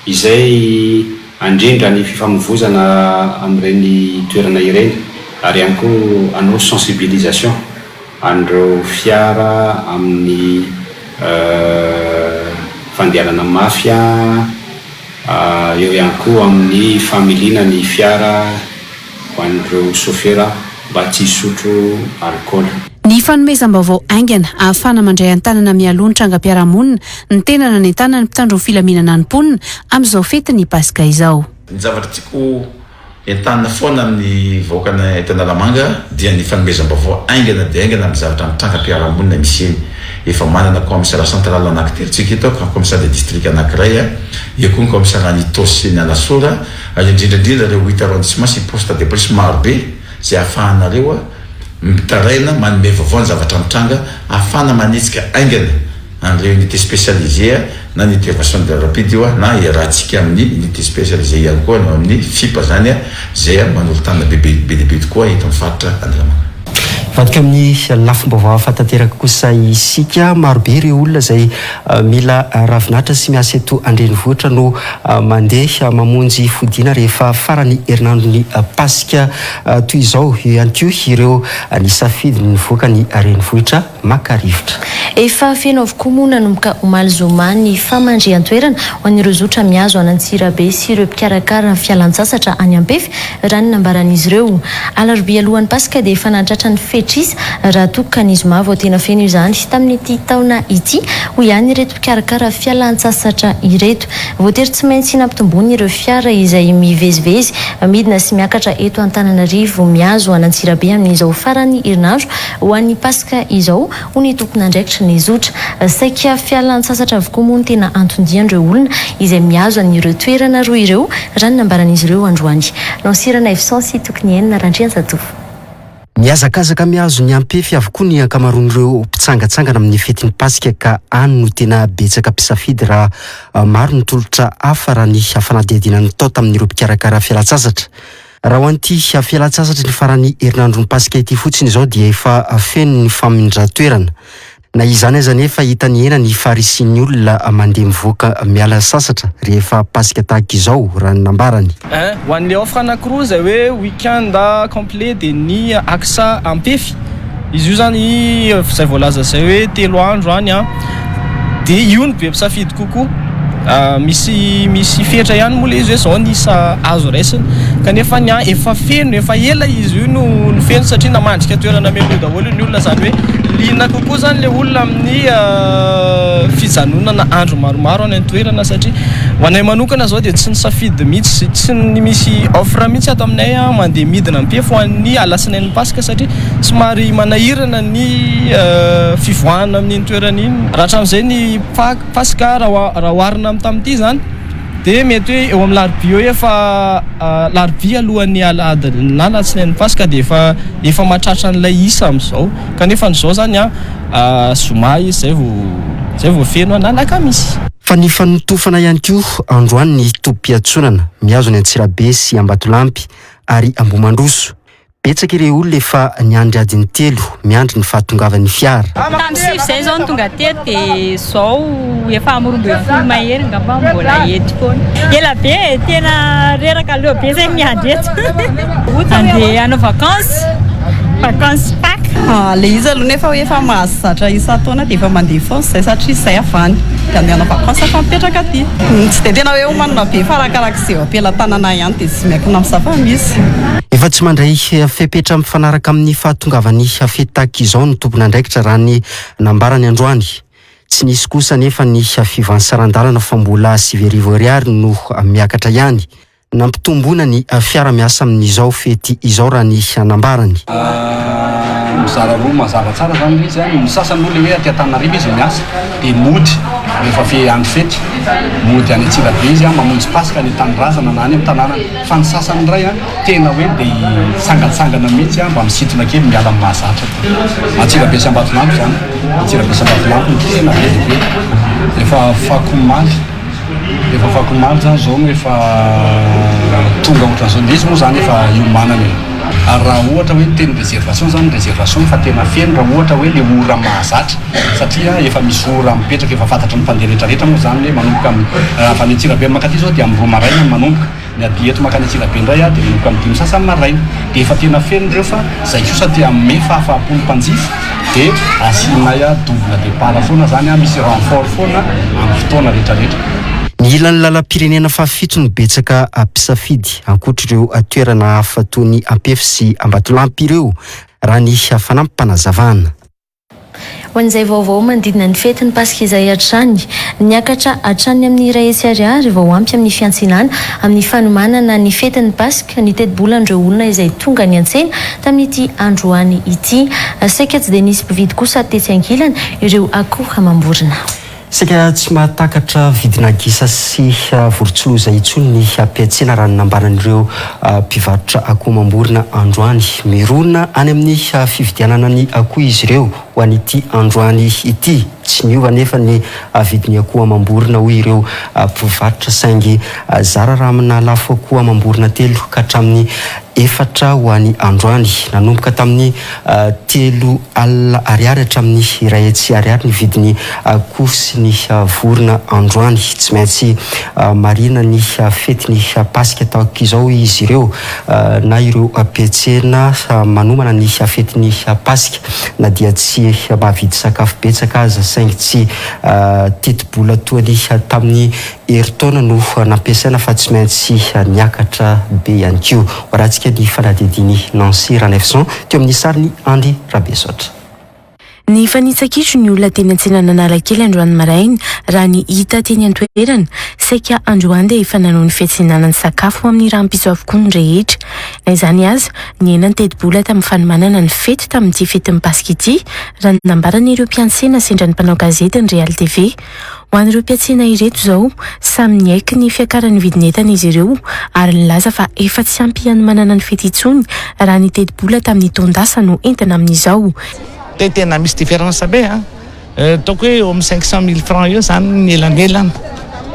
izay handrindra ny fifamoivozana amin'ireny toerana ireny ary ihany koa hanao sensibilisation an'ireo fiara amin'ny fandehanana mafy. Eo ihany koa amin'ny familiana ny fiara ho an'ireo sofera mba tsy hisotro alikaola. Ny fanomezam-baovao haingana ahafahana mandray an-tanana mialoha ny trangam-piarahamonina ny tena nanentanan'ny mpitandro ny filaminana ny mponina amin'izao fetin'ny Paska izao. Ny zavatra tiako Entanina foana amin'ny vahoakana eto Analamanga dia ny fanomezam-baovao haingana dia haingana amin'ny zavatra mitranga am-piarahamonina misy eny. Efa manana commissariat central anankitelo tsika eto, commissariat de district anankiray, eo koa ny commissariat ny Itaosy sy ny Alasora ary indrindra indrindra ireo huit arrondissement sy poste de police maro be izay ahafahanareo mitaraina, manome vaovao ny zavatra mitranga, ahafahana manetsika haingana. An'ireo unité spécialisée na ny intervention de rapide io na iarahantsika amin'ny unité spécialisée ihany koa ny ao amin'ny FIP zany izay manolo-tanana be be dia be tokoa eto amin'ny faritra Analamanga. Hivadika amin'ny lafim-baovao hafa tanteraka kosa isika. Marobe ireo olona izay mila ravinahitra sy miasa eto an-drenivohitra no mandeha mamonjy fodiana rehefa faran'ny herinandron'ny Paska toy izao. Eo ihany koa ireo nisafidy ny nivoaka ny renivohitra. maka rivotra. Efa feno avokoa moa nanomboka omaly zoma ny famandrihan-toerana ho an'ireo zotra mihazo an'Antsirabe sy ireo mpikarakara ny fialantsasatra any Ampefy, raha ny nambaran'izy ireo. Alarobia alohan'ny Paska dia efa nahatratra ny fetr'isa raha toa ka ny zoma vao tena feno izany tamin'ity taona ity, hoy ihany ireto mpikarakara fialantsasatra ireto. Voatery tsy maintsy nampitomboina ireo fiara izay mivezivezy midina sy miakatra eto Antananarivo mihazo an'Antsirabe amin'izao faran'ny herinandro Ho an'ny Paska izao, hoy ny tompon'andraikitry ny zotra, saika fialan-tsasatra avokoa moa no tena anton-dian'ireo olona izay mihazo an'ireo toerana roa ireo, raha ny nambaran'izy ireo androany. Nancy Ranaivoson sy Tokiniaina Randrianjatovo. Mihazakazaka mihazo ny Ampefy avokoa ny ankamaroan'ireo mpitsangatsangana amin'ny fetin'ny Paska ka any no tena betsaka mpisafidy raha maro ny tolotra hafa raha ny fanadihadiana natao tamin'ireo mpikarakara fialantsasatra. Raha ho an'ity fialantsasatry ny faran'ny herinandron'ny Paska ity fotsiny izao dia efa feno ny famindran-toerana. Na izany aza anefa hita nihena ny faharisian'ny olona mandeha mivoaka miala sasatra rehefa Paska tahaka izao, raha ny nambarany. Ein, ho an'ilay offre anankiroa izay hoe week-end complet dia ny axe Ampefy, izy io zany izay voalaza izay hoe telo andro any an, dia io no be mpisafidy kokoa. Misy misy fetra ihany moa ilay izy hoe izao ny isa azo raisina kanefa ny ahy efa feno, efa ela izy io no no feno satria namandrika toerana mialoha daholo ny olona, izany hoe liana kokoa izany ilay olona amin'ny fijanonana andro maromaro any an-toerana satria ho anay manokana izao dia tsy nisafidy mihitsy, tsy misy offre mihitsy ato aminay mandeha midina Ampefy ho an'ny alatsinain'ny Paska satria somary manahirana ny fivoahana amin'iny toerana iny. Raha hatramin'izay ny Paska raha oharina amin'ny tamin'ity izany dia mety hoe eo amin'ny larobia eo efa larobia alohan'ny alahady na alatsinain'ny Paska dia efa efa mahatratra an'ilay isa amin'izao kanefa izao izany an zoma izy izay vao izay vao feno na alakamisy. Fa nifanotofana ihany koa androany ny tobim-piantsonana mihazo ny Antsirabe sy Ambatolampy ary Ambohimandroso. Betsaka ireo olona efa niandry adiny telo miandry ny fahatongavan'ny fiara. Tamin'ny sivy izay izao no tonga teto dia izao efa amin'ny 12 mahery angamba mbola eto foana. Ela be e, tena reraka leo be izay miandry eto. Andeha hanao vacances, vacances Pâques. Ilay izy aloha nefa hoe efa mahazatra isan-taona dia efa mandeha foana izay satria izay avy any dia andeha hanao vacances fa mipetraka aty. Tsy dia tena hoe omanina be fa arakaraka izay eo am-pelatanana ihany dia tsy miankina amin'ny zava-misy. Efa tsy mandray fepetra mifanaraka amin'ny fahatongavan'ny fety tahaka izao ny tompon'andraikitra raha ny nambarany androany. Tsy nisy kosa anefa ny fiovan'ny saran-dalana fa mbola 9000 ariary no miakatra ihany. Nampitomboina ny fiara miasa amin'izao fety izao raha ny nambarany. Mizara roa mazava tsara zany ilay izy an, ny sasany moa ilay hoe aty Antananarivo izy miasa dia mody rehefa fe andro fety, mody any Antsirabe izy an, mamonjy Paska any an-tanindrazana na any amin'ny tanànany. Fa ny sasany indray an, tena hoe dia hitsangantsangana mihitsy an, mba misintona kely miala amin'ny mahazatra. Antsirabe sy Ambatolampy izany, Antsirabe sy Ambatolampy no tena be dia be. Efa afakomaly, efa afakomaly izany izao no efa tonga ohatran'izao. Ilay izy moa izany efa iomanana e. Ary raha ohatra hoe teny réservation izany, réservation efa tena feno raha ohatra hoe ilay ora mahazatra satria efa misy ora mipetraka efa fantatry ny mpandeha rehetra rehetra moa izany hoe manomboka amin'ny, raha avy any Antsirabe mankaty izao dia amin'ny roa maraina no manomboka. Ny aty eto mankany Antsirabe indray dia manomboka amin'ny dimy sasany maraina. Dia efa tena feno ireo fa izay kosa te hanome fahafaham-po ny mpanjifa dia asianay double départ foana izany, misy renfort foana amin'ny fotoana rehetra rehetra. Ny ilan'ny lalam-pirenena fahafito no betsaka mpisafidy ankoatr'ireo toerana hafa toy ny Ampefy sy Ambatolampy ireo, raha ny fanampim-panazavana. Ho an'izay vaovao manodidina ny fetin'ny Paska izay hatrany, niakatra hatrany amin'ny 100 ariary vao ampy amin'ny fiantsenana amin'ny fanomanana ny fetin'ny Paska ny tetibolan'ireo olona izay tonga niantsena tamin'ity androany ity. Saika tsy dia nisy mpividy kosa tetsy ankilany ireo akoho amam-borona. Saika tsy mahatakatra vidina gisa sy vorontsiloza intsony ny mpiantsena raha ny nambaran'ireo mpivarotra akoho amam-borona androany. Mirona any amin'ny fividianana ny akoho izy ireo ho an'ity androany ity. Tsy miova anefa ny vidin'ny akoho amam-borona hoy ireo mpivarotra saingy zara raha nalafo akoho amam-borona telo ka hatramin'ny efatra ho any androany. Nanomboka tamin'ny 30 ariary hatramin'ny 100 ariary ny vidin'ny akoho sy ny vorona androany. Tsy maintsy marihina ny fetin'ny Paska tahaka izao hoy izy ireo na ireo mpiantsena manomana ny fetin'ny Paska na dia tsy mahavidy sakafo betsaka aza saingy tsy tetibola toa ny tamin'ny Herintaona no nampiasaina fa tsy maintsy niakatra be ihany koa. Hoarahantsika ny fanadihadian'i Nancy Ranaivoson teo amin'ny sarin'i Andry Rabesaotra. Nifanitsa-kitro ny olona teny an-tsenan'Analakely androany maraina, raha ny hita teny an-toerana. Saika androany dia efa nanao ny fiantsenana ny sakafo ho amin'ny rahampitso avokoa ny rehetra. Na izany aza, nihena ny tetibola tamin'ny fanomanana ny fety tamin'ity fetin'ny Paska ity, raha ny nambaran'ireo mpiantsena sendra ny mpanao gazety ny Real TV. Ho an'ireo mpiantsena ireto izao, samy niaiky ny fiakaran'ny vidin'entana izy ireo ary nilaza fa efa tsy ampy hanomanana ny fety intsony raha ny tetibola tamin'ny taon-dasa no entina amin'izao. Dia tena misy différence be an! Ataoko hoe eo amin'ny 500 mille francs eo izany ny elanelana.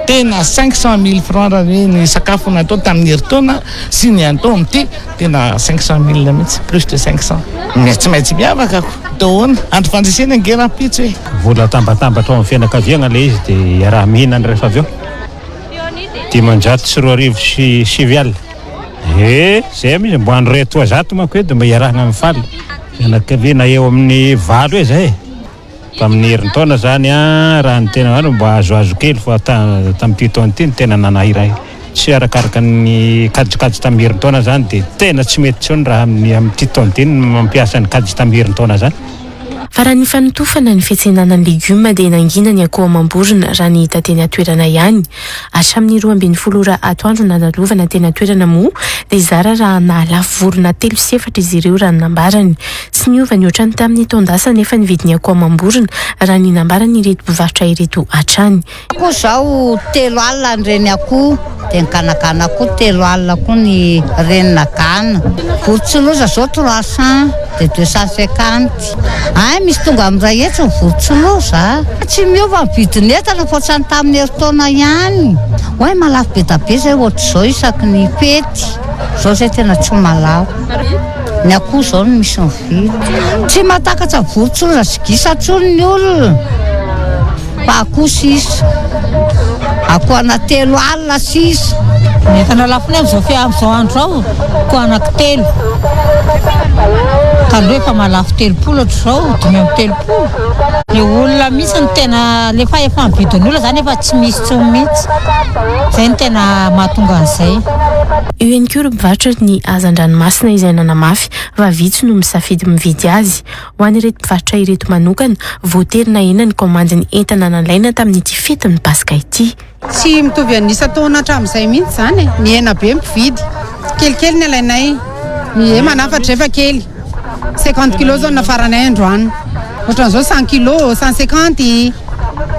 Tena 500 mille francs raha hoe ny sakafo natao tamin'ny herintaona sy ny atao amin'ity, tena 500 mille mihitsy, plus de 500. Tsy maintsy miavaka ko! Atao ahoana? Andro fandresena ange rahampitso e! Vola atambatambatra ao amin'ny fianakaviagna ilay izy dia iaraha-mihinana rehefa avy eo. 2509. Ee, zay mihitsy, mbo andro roa zato manko eo dia mba iarahana mifaly. Fianakaviana eo amin'ny valo eo zay e. Tamin'ny herintaona izany raha ny tena marina mba azoazo kely fa tamin'ity taona ity no tena nanahirana. Tsy arakaraka ny kajikajy tamin'ny herintaona izany dia tena tsy mety intsony raha amin'ny amin'ity taona ity no mampiasa ny kajy tamin'ny herintaona izany. Fa raha ny fanotofana ny fiantsenana ny legioma dia nangina ny akoho amam-borona raha ny hita teny an-toerana ihany. Hatramin'ny 12 ora atoandro nanalovana teny an-toerana moa dia zara raha nahalafo vorona telo sy efatra izy ireo raha ny nambarany. Tsy niova nihoatra ny tamin'ny taon-dasa anefa ny vidin'ny akoho amam-borona raha ny nambaran'ireto mpivarotra ireto hatrany. Akoho zao 30 ny reny akoho dia ny ganagana koa 30 koa ny renina gana. Vorontsiloza zao 300 dia 250. Hay misy tonga amin'ny 100 ny vorontsiloza a. Tsy miova ny vidin'entana fa ohatran'ny tamin'ny herintaona ihany. Oay mahalafo be da be zay ohatr'izao isaky ny fety. Zao zay tena tsy mahalafo. Ny akoho zao no misy mividy. Tsy mahatakatra vorontsiloza sy gisa intsony ny olona. Fa akoho sisa. Akoho ana 30 sisa. Ny entana lafonay amin'izao fe amin'izao andro izao, akoho anaky telo. Taloha efa mahalafo 30 ohatr'izao, 35. Ny olona mihitsy no tena, le fahefa-mividin'ny olona izany efa tsy misy intsony mihitsy. Izay no tena mahatonga an'izay. Eo ihany koa ireo mpivarotra ny hazan-dranomasina izay nanamafy fa vitsy no misafidy mividy azy. Ho an'ireto mpivarotra ireto manokana, voatery nahena ny kaomandin'ny entana nalaina tamin'ity fetin'ny Paska ity. Tsy mitovy an'ny isan-taona hatramin'izay mihitsy izany e! Mihena be ny mpividy. Kelikely ny alainay. Ie, manafatra izay fa kely. 50 kilos izao no nafaranay androany. Ohatran'izao 100 kilos, 150.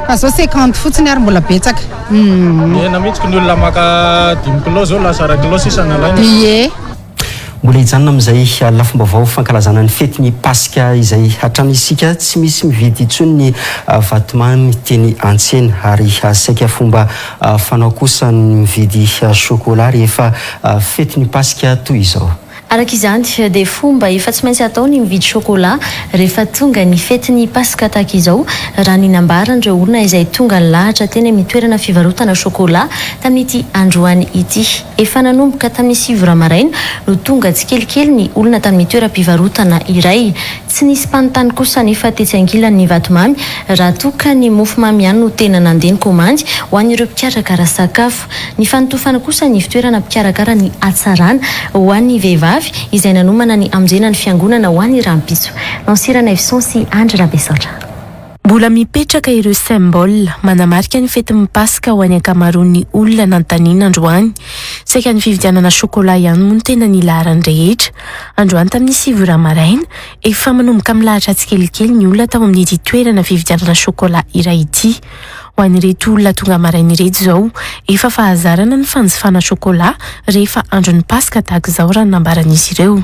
Fa izao 50 fotsiny ary mbola betsaka. Mihena mihitsy ny olona maka dimy kilao izao lasa iray kilao sisa no alaina. Ie. Mbola hijanona amin'izay lafim-baovao fankalazana ny fetin'ny Paska izay hatrany isika. Tsy misy mividy intsony ny vatomamy teny an-tsena ary saika fomba fanao kosa ny mividy chocolat rehefa fetin'ny Paska toy izao. Araka izany dia fomba efa tsy maintsy atao ny mividy chocolat rehefa tonga ny fetin'ny Paska tahaka izao, raha ny nambaran'ireo olona izay tonga nilahatra teny amin'ny toerana fivarotana chocolat tamin'ity androany ity. Efa nanomboka tamin'ny sivy ora maraina no tonga tsikelikely ny olona tamin'ny toeram-pivarotana iray. Tsy nisy mpanontany kosa anefa tetsy ankilan'ny vatomamy raha toa ka ny mofomamy ihany no tena nandeha ny komandy ho an'ireo mpikarakara sakafo. Ny fanotofana kosa ny fitoerana mpikarakara ny hatsarana ho an'ny vehivavy izay nanomana ny hamonjena ny fiangonana ho an'ny rahampitso. Nancy Ranaivoson sy Andry Rabesaotra. Mbola mipetraka ireo symbole manamarika ny fetin'ny Paska ho an'ny ankamaroan'ny olona nanontaniana androany. Saika ny fividianana chocolat ihany moa no tena nilaharan'ny rehetra. Androany tamin'ny sivy ora maraina, efa manomboka milahatra tsikelikely ny olona tao amin'ity toerana fividianana chocolat iray ity. Ho an'ireto olona tonga maraina ireto izao, efa fahazarana ny fanjifana chocolat rehefa andron'ny Paska tahaka izao raha ny nambaran'izy ireo.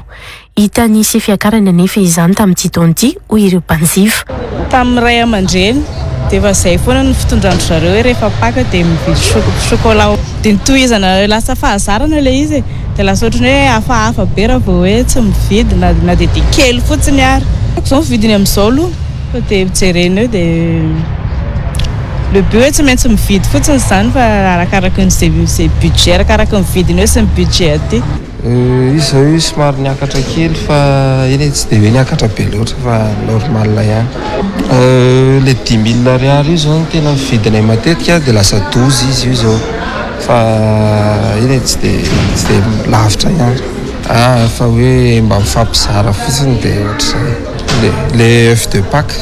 Hita nisy fiakarany anefa izany tamin'ity taona ity, hoy ireo mpanjifa. Tamin'ny ray aman-dreny dia efa izay foana ny fitondran-dry zareo hoe rehefa Paka dia mividy chocolat. Dia notohizana lasa fahazarana ilay izy e. Dia lasa ohatran'ny hoe hafahafa be raha vao hoe tsy mividy na na dia dia kely fotsiny ary. Izao ny vidiny amin'izao aloha fa dia jerena eo dia le but hoe tsy maintsy mividy fotsiny izany fa arakaraky ny izay izay budget arakaraky ny vidiny eo sy ny budget aty. Izy izao io somary niakatra kely fa eny e tsy dia hoe niakatra be loatra fa normal ihany. Le dix mille ariary io izao no tena vidinay matetika dia lasa 12 izy io izao. Fa eny e, tsy dia tsy dia lavitra ihany. Ah, fa hoe mba mifampizara fotsiny dia ohatr'izay. Le le oeuf de Pâques,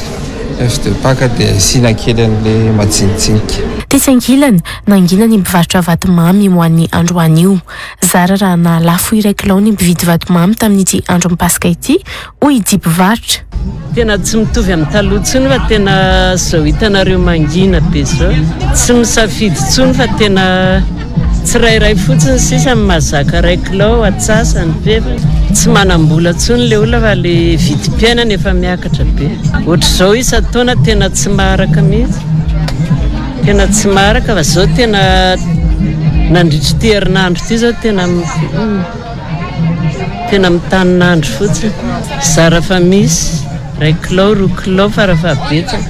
oeuf de Pâques dia asiana kely an'le majinijinika. Tetsy ankilany, nangina ny mpivarotra vatomamy ho an'ny androany io. Zara raha nahalafo iray kilao ny mpividy vatomamy tamin'ity andron'ny Paska ity, hoy ity mpivarotra. Tena tsy mitovy amin'ny taloha intsony fa tena zao hitanareo mangina be zao. Tsy misafidy intsony fa tena tsirairay fotsiny sisa no mahazaka iray kilao, atsasany, fefany. Tsy manam-bola intsony le olona fa le vidim-piainana efa miakatra be. Ohatr'izao isan-taona tena tsy maharaka mihitsy. Tena tsy maharaka fa zao tena nandritra ity herinandro ity zao tena Tena mitanin'andro fotsiny. Zara fa misy, iray kilao, roa kilao farafahabetsaka.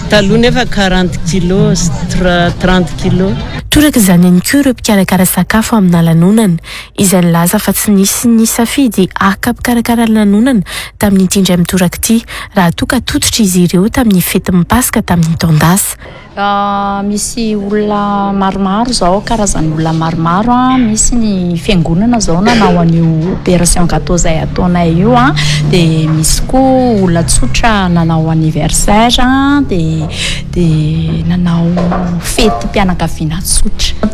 Taloha nefa 40 kilos, 30 kilos. Toraka izany ihany koa ireo mpikarakara sakafo amina lanonana, izay nilaza fa tsy nisy nisafidy haka mpikarakara lanonana tamin'ity indray mitoraka ity, raha toa ka tototra izy ireo tamin'ny fetin'ny Paska tamin'ny taon-dasa. Misy olona maromaro izao, karazan'olona maromaro, misy ny fiangonana izao nanao an'io opération gâteau izay ataonay io, dia misy koa olona tsotra nanao anniversaire dia dia nanao fetim-pianakaviana tsotra.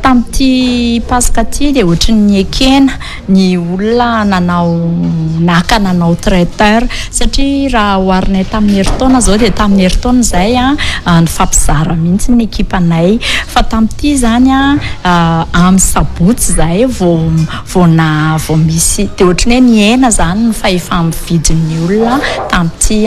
Tamin'ity Paska ity dia ohatry ny niekena ny olona nanao naka nanao traiteur satria raha oharinay tamin'ny herintaona izao dia tamin'ny herintaona izay nifampizara mihitsy ny ekipanay fa tamin'ity izany amin'ny sabotsy izahay vao vao na vao misy dia ohatran'ny hoe nihena izany ny fahefa-mividin'ny olona tamin'ity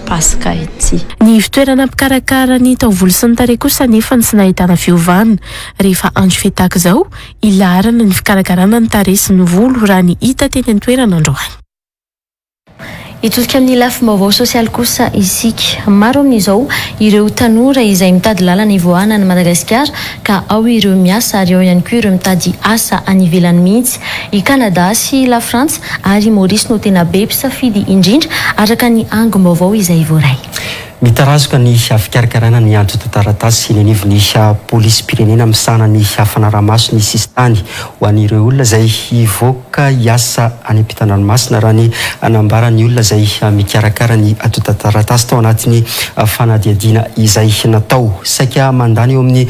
Paska ity. Ny ivon-toerana mpikarakara ny taovolo sy ny tarehy kosa anefa no tsy nahitana fiovana rehefa andro fety tahaka izao Ilaharana ny fikarakarana ny tarehy sy ny volo raha ny hita teny an-toerana androany. Hitodika amin'ny lafim-baovao sosialy kosa isika. Maro amin'izao ireo tanora izay mitady lalana hivoahana an'i Madagasikara ka ao ireo miasa ary ao ihany koa ireo mitady asa any ivelany mihitsy. I Canada sy Lafrantsa ary i Maurice no tena be mpisafidy indrindra araka ny angom-baovao izay voaray. Mitarazoka ny fikarakarana ny antontan-taratasy eny anivon'ny polisim-pirenena misahana ny fanaraha-maso ny sisintany ho an'ireo olona izay hivoaka hiasa any ampitan-dranomasina raha ny nambaran'ny olona izay mikarakara ny antontan-taratasy tao anatin'ny fanadihadiana izay natao. Saika mandany eo amin'ny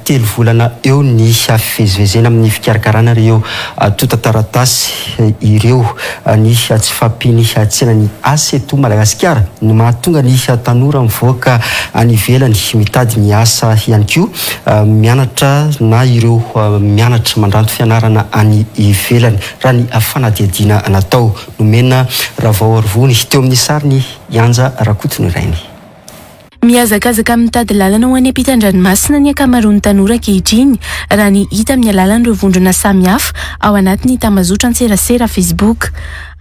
telo volana eo ny fivezivezena amin'ny fikarakarana ireo antontan-taratasy ireo. Ny tsy fahampian'ny tsenan'ny asa eto Madagasikara no mahatonga ny tanora mivoaka any ivelany mitady ny asa ihany koa mianatra na ireo mianatra mandranto fianarana any ivelany, raha ny fanadihadiana natao. Nomena Ravaoarivony teo amin'ny sariny i Anja Rakotonirainy. Mihazakazaka mitady lalana ho any ampitan-dranomasina ny ankamaroan'ny tanora ankehitriny, raha ny hita amin'ny alalan'ireo vondrona samihafa ao anatin'ny tambazotran-tserasera Facebook.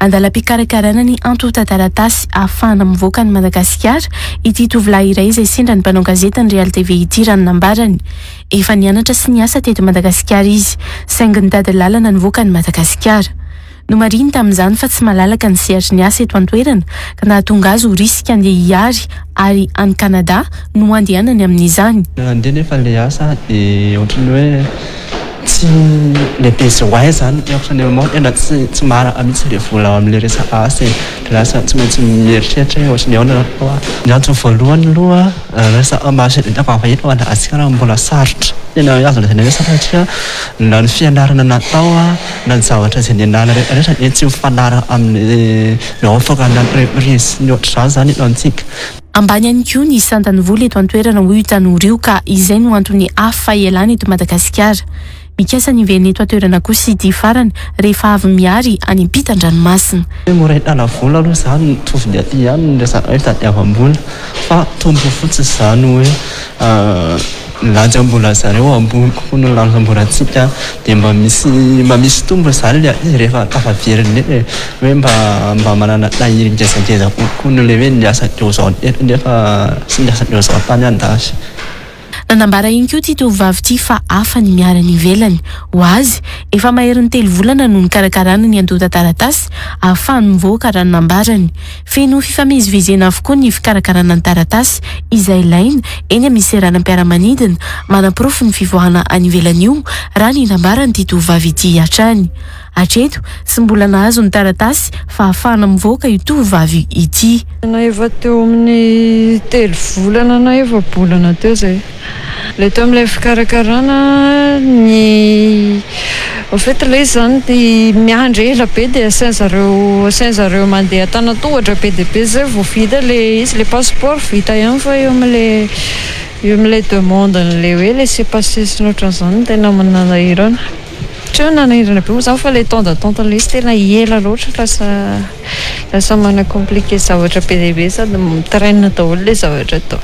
Andalam-pikarakarana ny antontan-taratasy ahafahana mivoaka an'i Madagasikara ity tovolahy iray izay sendra ny mpanao gazetin'ny Real TV ity raha ny nambarany. Efa nianatra sy niasa teto Madagasikara izy, saingy nitady lalana nivoaka an'i Madagasikara. Nomarihiny tamin'izany fa tsy malalaka ny sehatry ny asa eto an-toerana ka nahatonga azy ho risika andeha hiary ary any Canada no handehanany amin'izany. Nandeha nefa ilay asa dia ohatran'ny hoe tsy ilay besoin zany ohatran'ny moment tena tsy tsy maharaka mihitsy ilay vola ao amin'ilay resaka asa e, dia lasa tsy maintsy mieritreritra hoe ohatran'ny ahoana atao. Ny antony voalohany aloha resaka marché du travail eto Madagasikara mbola sarotra, tena azo lazaina hoe sarotra satria na ny fianarana natao na ny zavatra izay nianarana rehetra rehetra dia tsy mifanaraka amin'ny offre ny entreprise sy ny ohatr'izany izany eto amintsika. Ambany ihany koa ny sandan'ny vola eto an-toerana hoy io tanora io ka izay no antony hafa ialana eto Madagasikara. Mikasa ny hiverina eto an-toerana kosa ity farany rehefa avy mihary any ampitan-dranomasina. Hoe mora ahitana vola aloha izany mitovy ny aty ihany ny resaka hoe fitadiavam-bola fa tombo fotsiny izany hoe Ny lanjam-bola zareo ambony kokoa noho ny lanjam-bolantsika dia mba misy mba misy tombony izany ilay izy rehefa tafaverina eny e, hoe mba mba manana tahiry ngezangeza kokoa noho ilay hoe niasa deux ans teto nefa tsy niasa deux ans tany andafy. Nanambara ihany koa ity tovovavy ity fa hafa ny miara any ivelany. Ho azy, efa maherin'ny telo volana no nikarakarana ny antontan-taratasy ahafahany mivoaka raha ny nambarany. Feno fifamezivezena avokoa ny fikarakarana ny taratasy izay ilaina eny amin'ny seranam-piaramanidina, manaporofo ny fivoahana any ivelany io, raha ny nambaran'ity tovovavy ity hatrany. Hatreto, tsy mbola nahazo ny taratasy fahafahana mivoaka io tovovavy ity. Na efa teo amin'ny telo volana na efa-bolana teo izay. Ilay teo amin'ilay fikarakarana ny en fait ilay izy izany miandry ela be dia asain-zareo asain-zareo mandeha an-tanan-tohatra be dia be izay vao vita ilay izy, ilay passeport vita ihany fa eo amin'ilay eo amin'ilay demande an'ilay hoe laisser passer sy ny ohatran'izany no tena manahirana. Tsy hoe nanahirana be moa izany fa ilay temps d'attente an'ilay izy tena ela loatra lasa lasa mana-compliquer zavatra be dia be sady mi-traîne daholo ilay zavatra atao.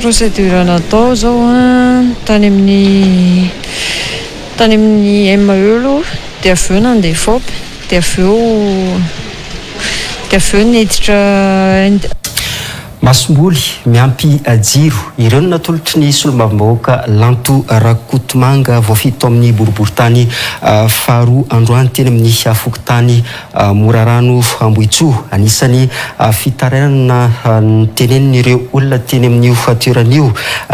Procédure natao zao an, tany amin'ny tany amin'ny ME aloha dia avy eo nandeha FOP dia avy eo dia avy eo niditra. Masomboly miampy jiro, ireo no natolotry ny solombavambahoaka Lanto Rakotomanga voafidy tao amin'ny boriborintany faharoa androany teny amin'ny fokontany Morarano Ambohitsoa. Anisan'ny fitarainana notenenin'ireo olona teny amin'io toerana io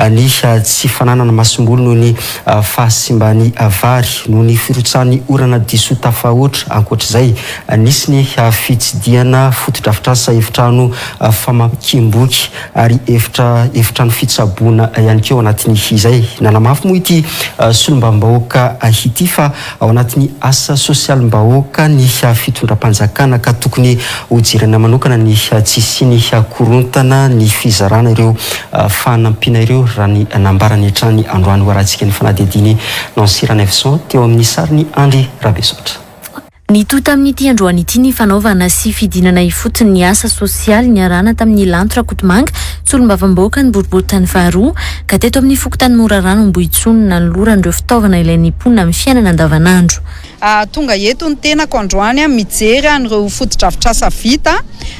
ny tsy fananana masomboly noho ny fahasimban'ny vary noho ny firotsahan'ny orana diso tafahoatra. Ankoatra izay, nisy ny fitsidihana fotodrafitrasa efitrano famakiam-boky ary efitra efitrano fitsaboana ihany koa ao anatin'izay. Nanamafy moa ity solombavambahoaka ity fa ao anatin'ny asa sosialim-bahoaka ny fitondram-panjakana ka tokony hojerena manokana ny tsy hisian'ny korontana ny fizarana ireo fanampiana ireo raha ny nambarany hatrany androany ho arahantsika ny fanadihadian'i Nancy Ranaivoson teo amin'ny sarin'i Andry Rabesaotra. Nitohy tamin'ity androany ity ny fanaovana sy fidinana ifotony ny asa sosialy niarahana tamin'i Lanto Rakotomanga, solombavambahoaka ny boriborintany faharoa, ka teto amin'ny fokontany Morarano Ambohitsoa no nanolorany ireo fitaovana ilain'ny mponina amin'ny fiainana andavanandro. Tonga eto ny tenako androany mijery an'ireo fotodrafitrasa vita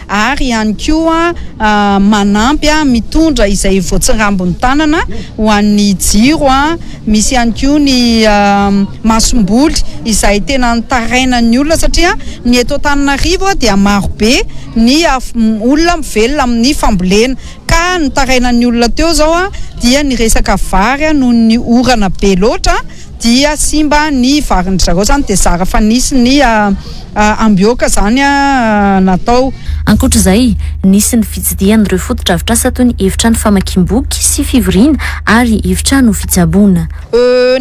ary ihany koa manampy mitondra izay voatsirambin'ny tanana ho an'ny jiro, misy ihany koa ny masomboly izay tena nitarainan'ny olona satria ny eto Antananarivo dia marobe ny olona mivelona amin'ny fambolena ka ny nitarainan'ny olona teo izao dia ny resaka vary noho ny orana be loatra dia simba ny varin-dry zareo zany dia zara fa nisy ny ambioka zany natao. Ankoatra izay, nisy ny fitsidihana ireo fotodrafitrasa toy ny efitrano famakiam-boky sy fivoriana ary efitrano fitsaboana.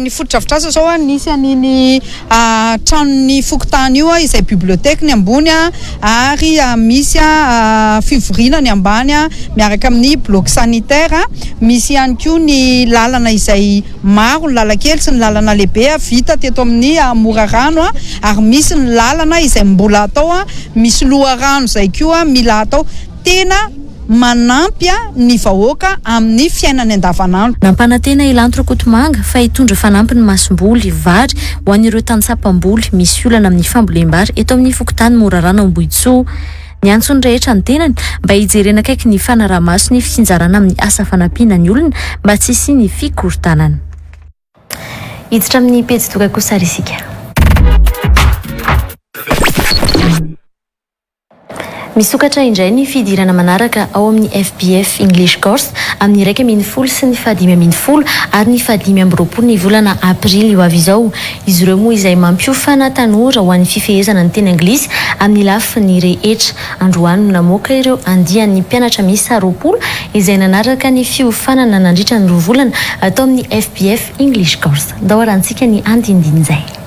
Ny fotodrafitrasa izao nisy an'iny tranon'ny fokontany io izay bibliothèque ny ambony ary misy fivoriana ny ambany miaraka amin'ny bloc sanitaire, misy ihany koa ny lalana izay Maro ny lalan-kely sy ny lalana lehibe vita teto amin'ny Morarano ary misy ny lalana izay mbola atao, misy loharano izay koa mila atao. Tena manampy ny vahoaka amin'ny fiainany andavanandro. Nampanantena i Lanto Rakotomanga fa hitondra fanampiny masomboly, vary, ho an'ireo tantsaha mpamboly misy olana amin'ny fambolem-bary eto amin'ny fokontany Morarano Ambohitsoa. Niantso ny rehetra ny tenany mba hijerena akaiky ny fanaraha-maso ny fitsinjarana amin'ny asa fanampiana ny olona mba tsy hisian'ny fikorontanana. Hiditra amin'ny pejy doka kosa ary isika. Misokatra indray ny fidirana manaraka ao amin'ny FBF English Course amin'ny 11 sy ny faha-15 ary ny faha-25 ny volana aprily ho avy izao. Izy ireo moa izay mampiofana tanora ho an'ny fifehezana ny teny anglisy amin'ny lafiny rehetra. Androany no namoaka ireo andian'ny mpianatra miisa 20 izay nanaraka ny fiofanana nandritra ny roa volana tao amin'ny FBF English Course. Ndao arahantsika ny andinindin'izay.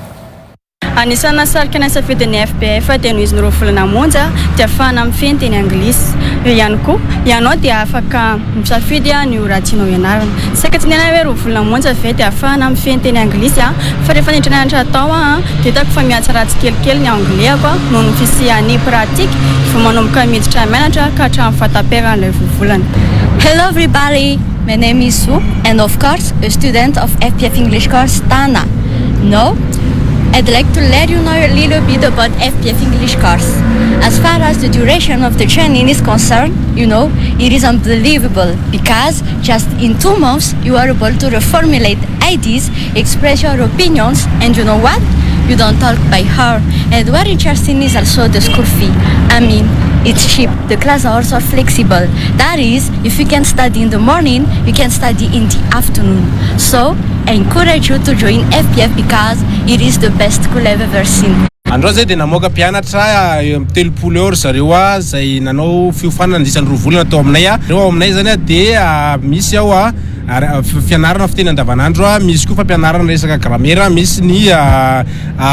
Anisan'ny nahasarika ny safidin'ny FBF dia noho izy ny roa volana monja dia afahana mifehy ny teny anglisy. Eo ihany koa, ianao dia afaka misafidy ny ora tianao hianarana. Saika tsy niaina hoe roa volana monja ve dia afahana mifehy ny teny anglisy fa rehefa niditra nianatra tao aho dia hitako fa mihatsara tsikelikely ny anglais-ko noho ny fisian'ny pratique vao manomboka miditra mianatra ka hatramin'ny fahataperan'ilay roa volana. Hello everybody! My name is Zo and of course a student of FPF English course Tana. Now, I'd like to let you know a little bit about FPF English course. As far as the duration of the training is concerned, you know, it is unbelievable because just in two months you are able to reformulate ideas, express your opinions, and you know what? You don't talk by heart. And what interesting is also the school fee. I mean, it's cheap. The class hours are flexible. That is, if you can study in the morning, you can study in the afternoon. So, I encourage you to join FPF because it is the best school I've ever seen. Androany zay dia namoaka mpianatra eo amin'ny 30 eo ry zareo izay nanao fiofanana nandritra ny roa volana tao aminay. Ireo ao aminay zany dia misy ao fianarana fiteny andavanandro, misy koa fampianarana resaka gramera, misy ny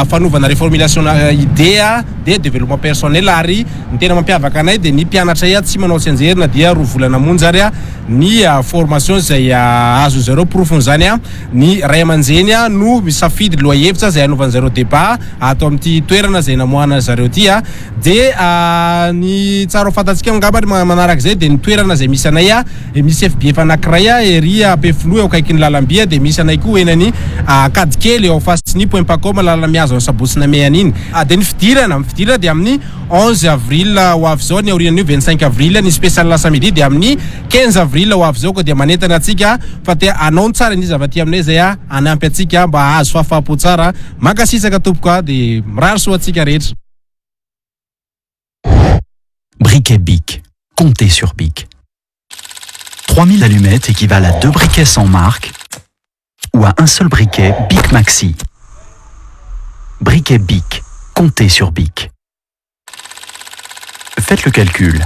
fanovana reformulation idée dia développement personnel ary ny tena mampiavaka anay dia ny mpianatray tsy manao tsianjery na dia roa volana monja ary ny formation izay azon'ny zareo. Porofon'izany, ny ray aman-dreny no misafidy lohahevitra izay hanaovan'ny zareo débat ato amin'ity toerana izay namoahana zareo ity. Dia ny tsara ho fantatsika angamba manaraka izay dia ny toerana izay misy anay, misy FBF anankiray ery aty Ampefiloha eo akaikin'ny lalamby dia misy anay koa eny any Ankadikely eo fasin'ny Point Pacom lalana mihazo an'i Sabotsy Namehana iny. Dia ny fidirana, ny fidirana dia amin'ny 11 avril ho avy izao, ny aorian'io 25 avril ny spécial lasa midi dia amin'ny 15 avril ho avy izao koa dia manentana antsika fa te hanao ny tsara indrindra avy aty aminay izay hanampy antsika mba hahazo fahafaham-po tsara. Mankasitraka tompoko a, dia mirary soa antsika rehetra. Briquet Bic. Comptez sur Bic. 3000 allumettes équivalent à deux briquets sans marque ou à un seul briquet Bic Maxi. Briquet Bic. Comptez sur Bic. Faites le calcul.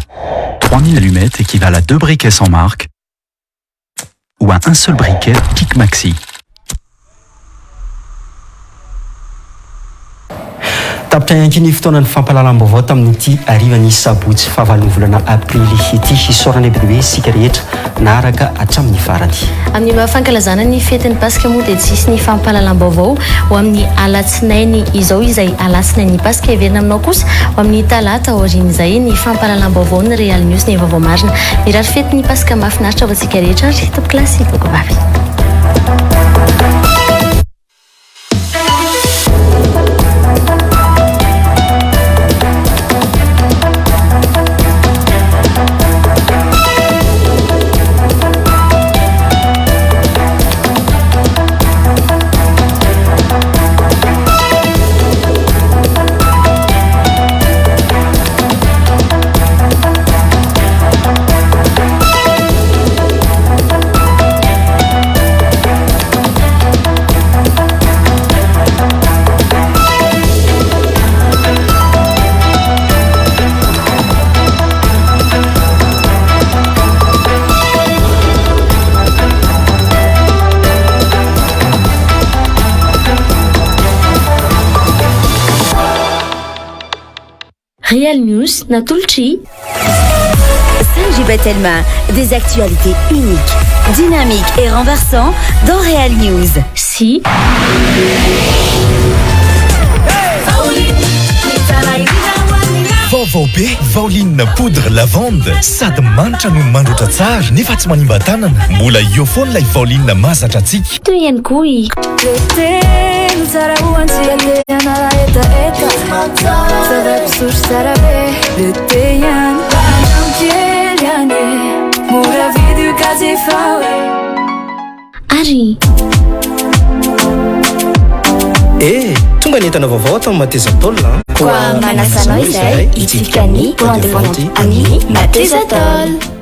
3000 allumettes équivalent à deux briquets sans marque ou à un seul briquet Bic Maxi. Tapitra ihany koa ny fotoanan'ny fampahalalam-baovao tamin'ity harivan'ny sabotsy fahavalon'ny volana aprily ity. Isaorana be dia be isika rehetra naharaka hatramin'ny farany. Amin'ny maha fankalazana ny fetin'ny Paska moa dia tsy hisy ny fampahalalam-baovao ho amin'ny alatsinainy izao izay alatsinain'ny Paska. Heverina aminao kosa ho amin'ny talata aorian'izay ny fampahalalam-baovao ny Real News ny vaovao marina. Mirary fetin'ny Paska mahafinaritra ho antsika rehetra ary tompokolahy sy tompokovavy. Real News natolotry Saint Telma, des actualités uniques, dynamiques et renversants dans Real News. Si. Vaovao be, Vaoline poudre lavande, sady manitra no mandroatra tsara nefa tsy manimba tanana. Mbola eo foana ilay Vaoline mahazatra antsika. Toy ihany koa i. Teny tsara ho antsika te hanala hetaheta Zava-pisotro tsara be le thé ihany Anao kely ihany e Mora vidy io ka jifao e Ary. Eh! Tonga ny entana vaovao ato amin'ny Mateza Tôle an! Koa manasa anao izahay hitsidika ny point de vente amin'ny Mateza Tôle.